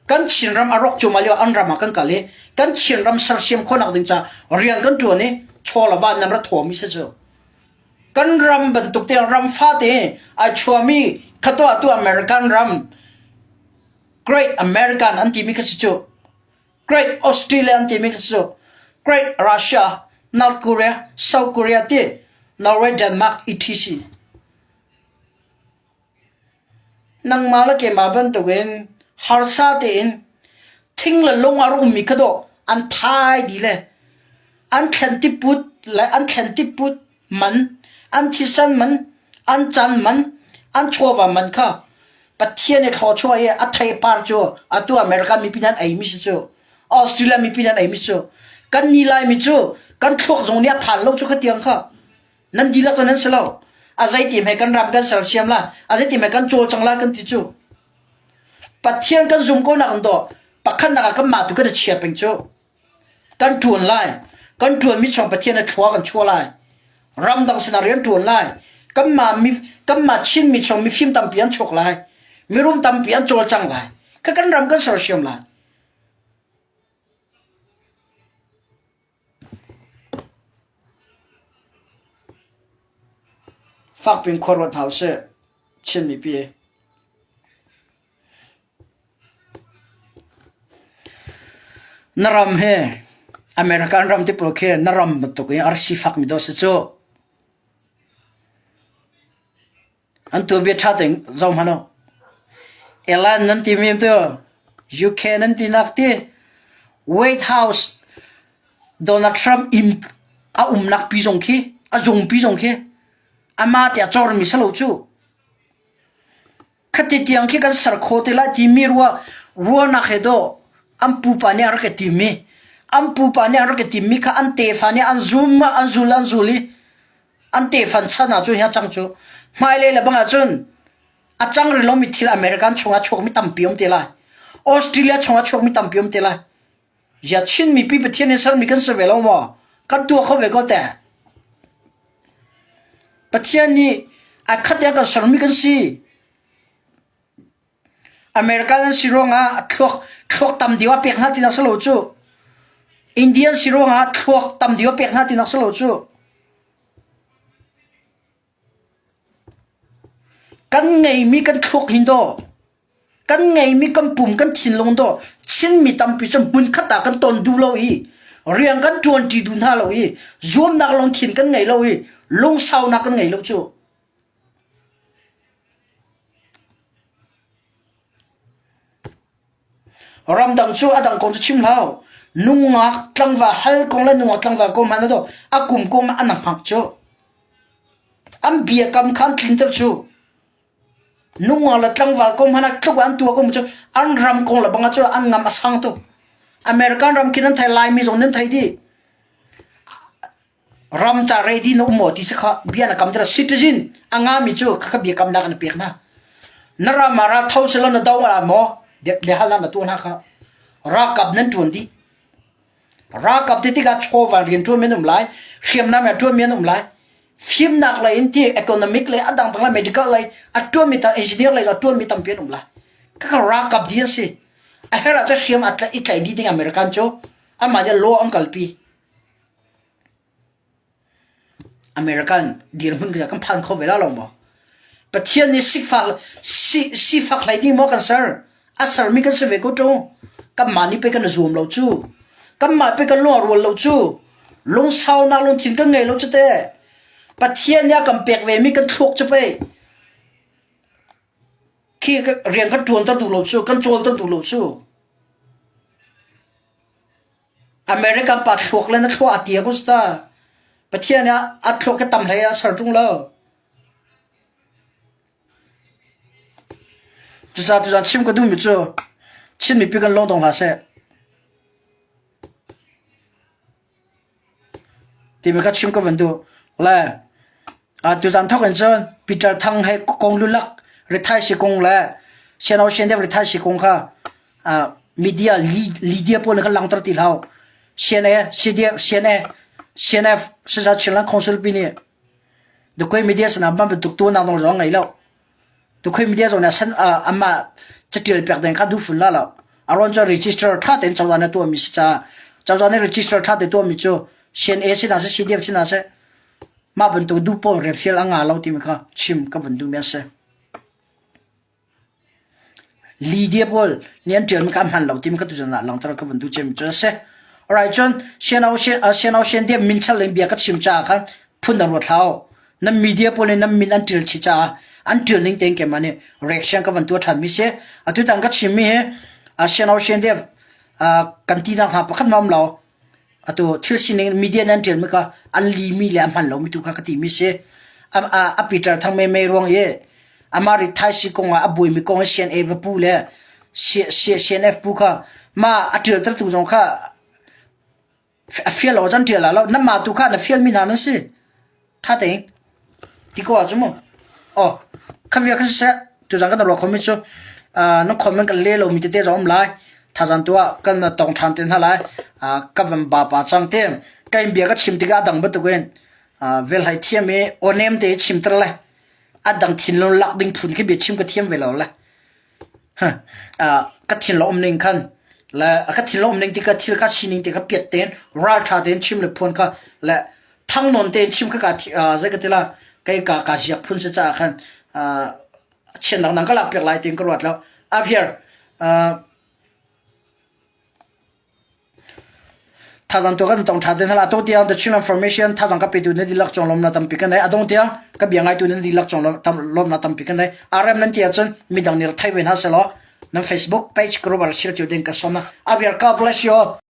kan Chinram a rawk cuahmah lio an ram ah kan kal i kan Chinram sersiam khawhnak ding caah rian kan ṭuan i chaw le van nan ra thawmi si cu. Kan ram bantuk te ram fate ai chuami kha tu American ram Great American an timi kha si cu. Great Australia an timi kha si cu. Great Russia, North Korea, South Korea ti Norway, Denmark etc. Nangmah le keimah bantukin harsa tein thing le lung a rak ummi kha dawh an thai dih le an thlen tiput le an thlen tiput man, an thisen man, an can man, an chawva man kha Pathian i thluachuah i a theipar cu atu America mipi nih an eimi si cu Australia mipi nih an eimi si cu kan ni Laimi cu kan thluak zong nih a phan lo cu kha tiang kha Nan dihlak cu nan si lo. A zeiti hme kan ram kan sersiam la, a zeiti hme kan cawlcang la kan ti cu. Pathian kan zum ko nak in dawh pakhatnak ah kanmah tu kan i chia peng cu. Kan ṭuan lai. Kan ṭuanmi chung Pathian a thlua kan chuah lai. Ramdang sinah rian ṭuan lai. Kanmah mi kanmah Chinmi chung mifim tampi an chuak lai. Mirum tampi an cawlcang lai. Kha kan ram kan sersiam lai. Fakpi in khua ruat hna usih. Chin mipi. Na ram hi American ram ti pawl khi na ram bantuk in a rak sifakmi dawh si cu. An tuanbia ṭha tein zoh hmanh u. Airline nan timi cu UK nan tinak ti White House Donald Trump inn a umnak pi zong khi a zung pi zong khi amah te a cormi si lo cu. Khati tiang khi kan ser kho te lai timi ruah ruahnak he dawh an pupa nih an rak i tim i an pupa nih an rak i timmi kha an tefa nih an zum an zul an zul i an tefan chan ahcun hi a cang cu hmailei le bang ahcun a cang rih lomi thil American chungah chuakmi tampi um te lai Australia chungah chuakmi tampi um te lai ya Chin mipi Pathian in sermi kan si ve lo maw kan tuah kho ve ko te Pathian nih a khat ya kan sermi kan si American an si ruangah thluak thluak tam deuh a pek hna tinak si lo cu. Indian si ruangah thluak tam deuh a pek hna tinak si lo cu. Kan ngeimi kan thluak hin daw kan ngeimi kan pum kan thinlung daw Chinmi tampi cu hmunkhat ah kan ton duh lo i rian kan ṭuanṭi duh hna lo i zuamnak lungthin kan ngei lo i lungsaunak kan ngei lo cu. Ramdang cu a dang kong cu chim hlah. Nungak tlangval hal kong le nungak tlangval kong hmanh a a kum kum an hngak cu. An biakam kha an tlinter cu. Nungak le tlangval kong hmanh ah tluk an tuah kong cu an ram kong le bang cu an ngam a sang tuk. American ram khi nan thei Laimi zong nan thei dih. Ram ca ready na um maw ti si kha bia na kam tira citizen a ngami cu khakha biakamnak na pek hna. Na ram ah ral tho selaw na do la maw biahalnak na tuah hna kha. Ralkap nan ṭuan dih. Ralkap ti tikah chawva rian ṭuan men um lai, hriamnam rian ṭuan men um lai. Fimnak lei in ti economic lei a dangdang lei medical lei a ṭuanmi tam engineer lei a ṭuanmi tampi an um lai. Khakha ralkap dih an si. A herh ahcun hriam a tlaih i tlaih dih ding American cu anmah nih law an kalpi. American dirhmun kan phan kho ve la lo maw? Pathian nih sifak sifak hlei ding maw kan ser? A sermi kan si ve ko ṭung. Kanmah nih pei kan i zuam lo cu. Kanmah pei kan lung a rual lo cu. Lungsaunak lungthin kan ngei lo cu teh. Pathian nih a kan pek vemi kan thluak cu pei. Khi rian kan ṭuanter duh lo cu, kan cawlter duh lo cu. American pa thluak le na thluak a tia ko ta. Pathian ah a thluak hi tam hlei ah ser ṭung lo. Cucaah tuzaan chim ka duhmi cu Chin mipi kan lung dong hlah seh. Timi kha chim ka van duh. Le tuzaan thawk in cun Peter Thang he kong lulak rithai si kong le Siano Sian rithai si kong kha media media pawl kha langter ti hlah. CNA CDF CNA CNF Sisa Chinland Council pi nih Dukoi media sana ban bantuk tu nak dong zong ngei lo. Tukhoi media zong nih san amah catial pek ding kha duh fun la lo. A ruang cu register tha tein cozah nih tuahmi si caah cozah nih register tha tein tuahmi cu CNA si hna seh CDF si hna seh mah bantuk duh pawl rian fial a ngah lo timi kha chim ka vun duhmi a si. Lydia pawl nih an ṭialmi kha a hman lo timi kha tuzan ah langhter ka vun duh cemmi cu a si. Alright, cun Siano Siano Siandiam min chal in bia ka chim caah khan phun na ruat hlah u. Nan media pawl nih nan min an ṭial chih caah an ṭial ning tein keimah nih reaction ka van tuah ṭhanmi si. Atutan ka chimmi hi Siano Siandiam kan tinak hna pakhat ma um lo. Atu thil sining media nan ṭialmi kha an limi le a hman lomi tu kha ka timi si. A, a, a Peter Thang Mei Mei ruang i amah rit thai si kong ah a buaimi kong hi CNA va pu le CNF pu kha ma a ṭialtertu zong kha a fial lo cun ṭial lo namah tu kha na fialmi hna nan si. Ṭha tein ti ko ahcun mu. Oh, kha bia kha siseh tuzan kan ruah khomi cu. Na comment kan le lomi tete zong um lai. Thazang tu ah kan tong ṭhan te hna lai. Ka van ba pa cang te. Ka in bia ka chim tikah a dang bantukin vel hai thiam i aw nem te chim ter le a dang thinlung lak ding phun khi bia chim ka thiam ve lo le. Ka thinlung um ning khan le ka thinlung um ning ti ka thil kha sining ti kha piat tein ralṭha tein chim le phuan kha le thang nawn tein chim kha ka zei ka ti la kei ka ka ziak phun si caah khan chiatnak nang ka lak piak lai tiin ka ruat lo. Up here Thazang tu kan tong ṭha te hna to tiang the Chinland Formation thazang ka petu na dihlak cung lawmnak tampi kan nei. A dong tiang ka bia ngaitu nan dihlak cung lawmnak tampi kan nei. RM nan ti ahcun midang nih rak thei ve hna selaw nan Facebook page group ah rak share cio ding ka sawm. Abir God bless you all.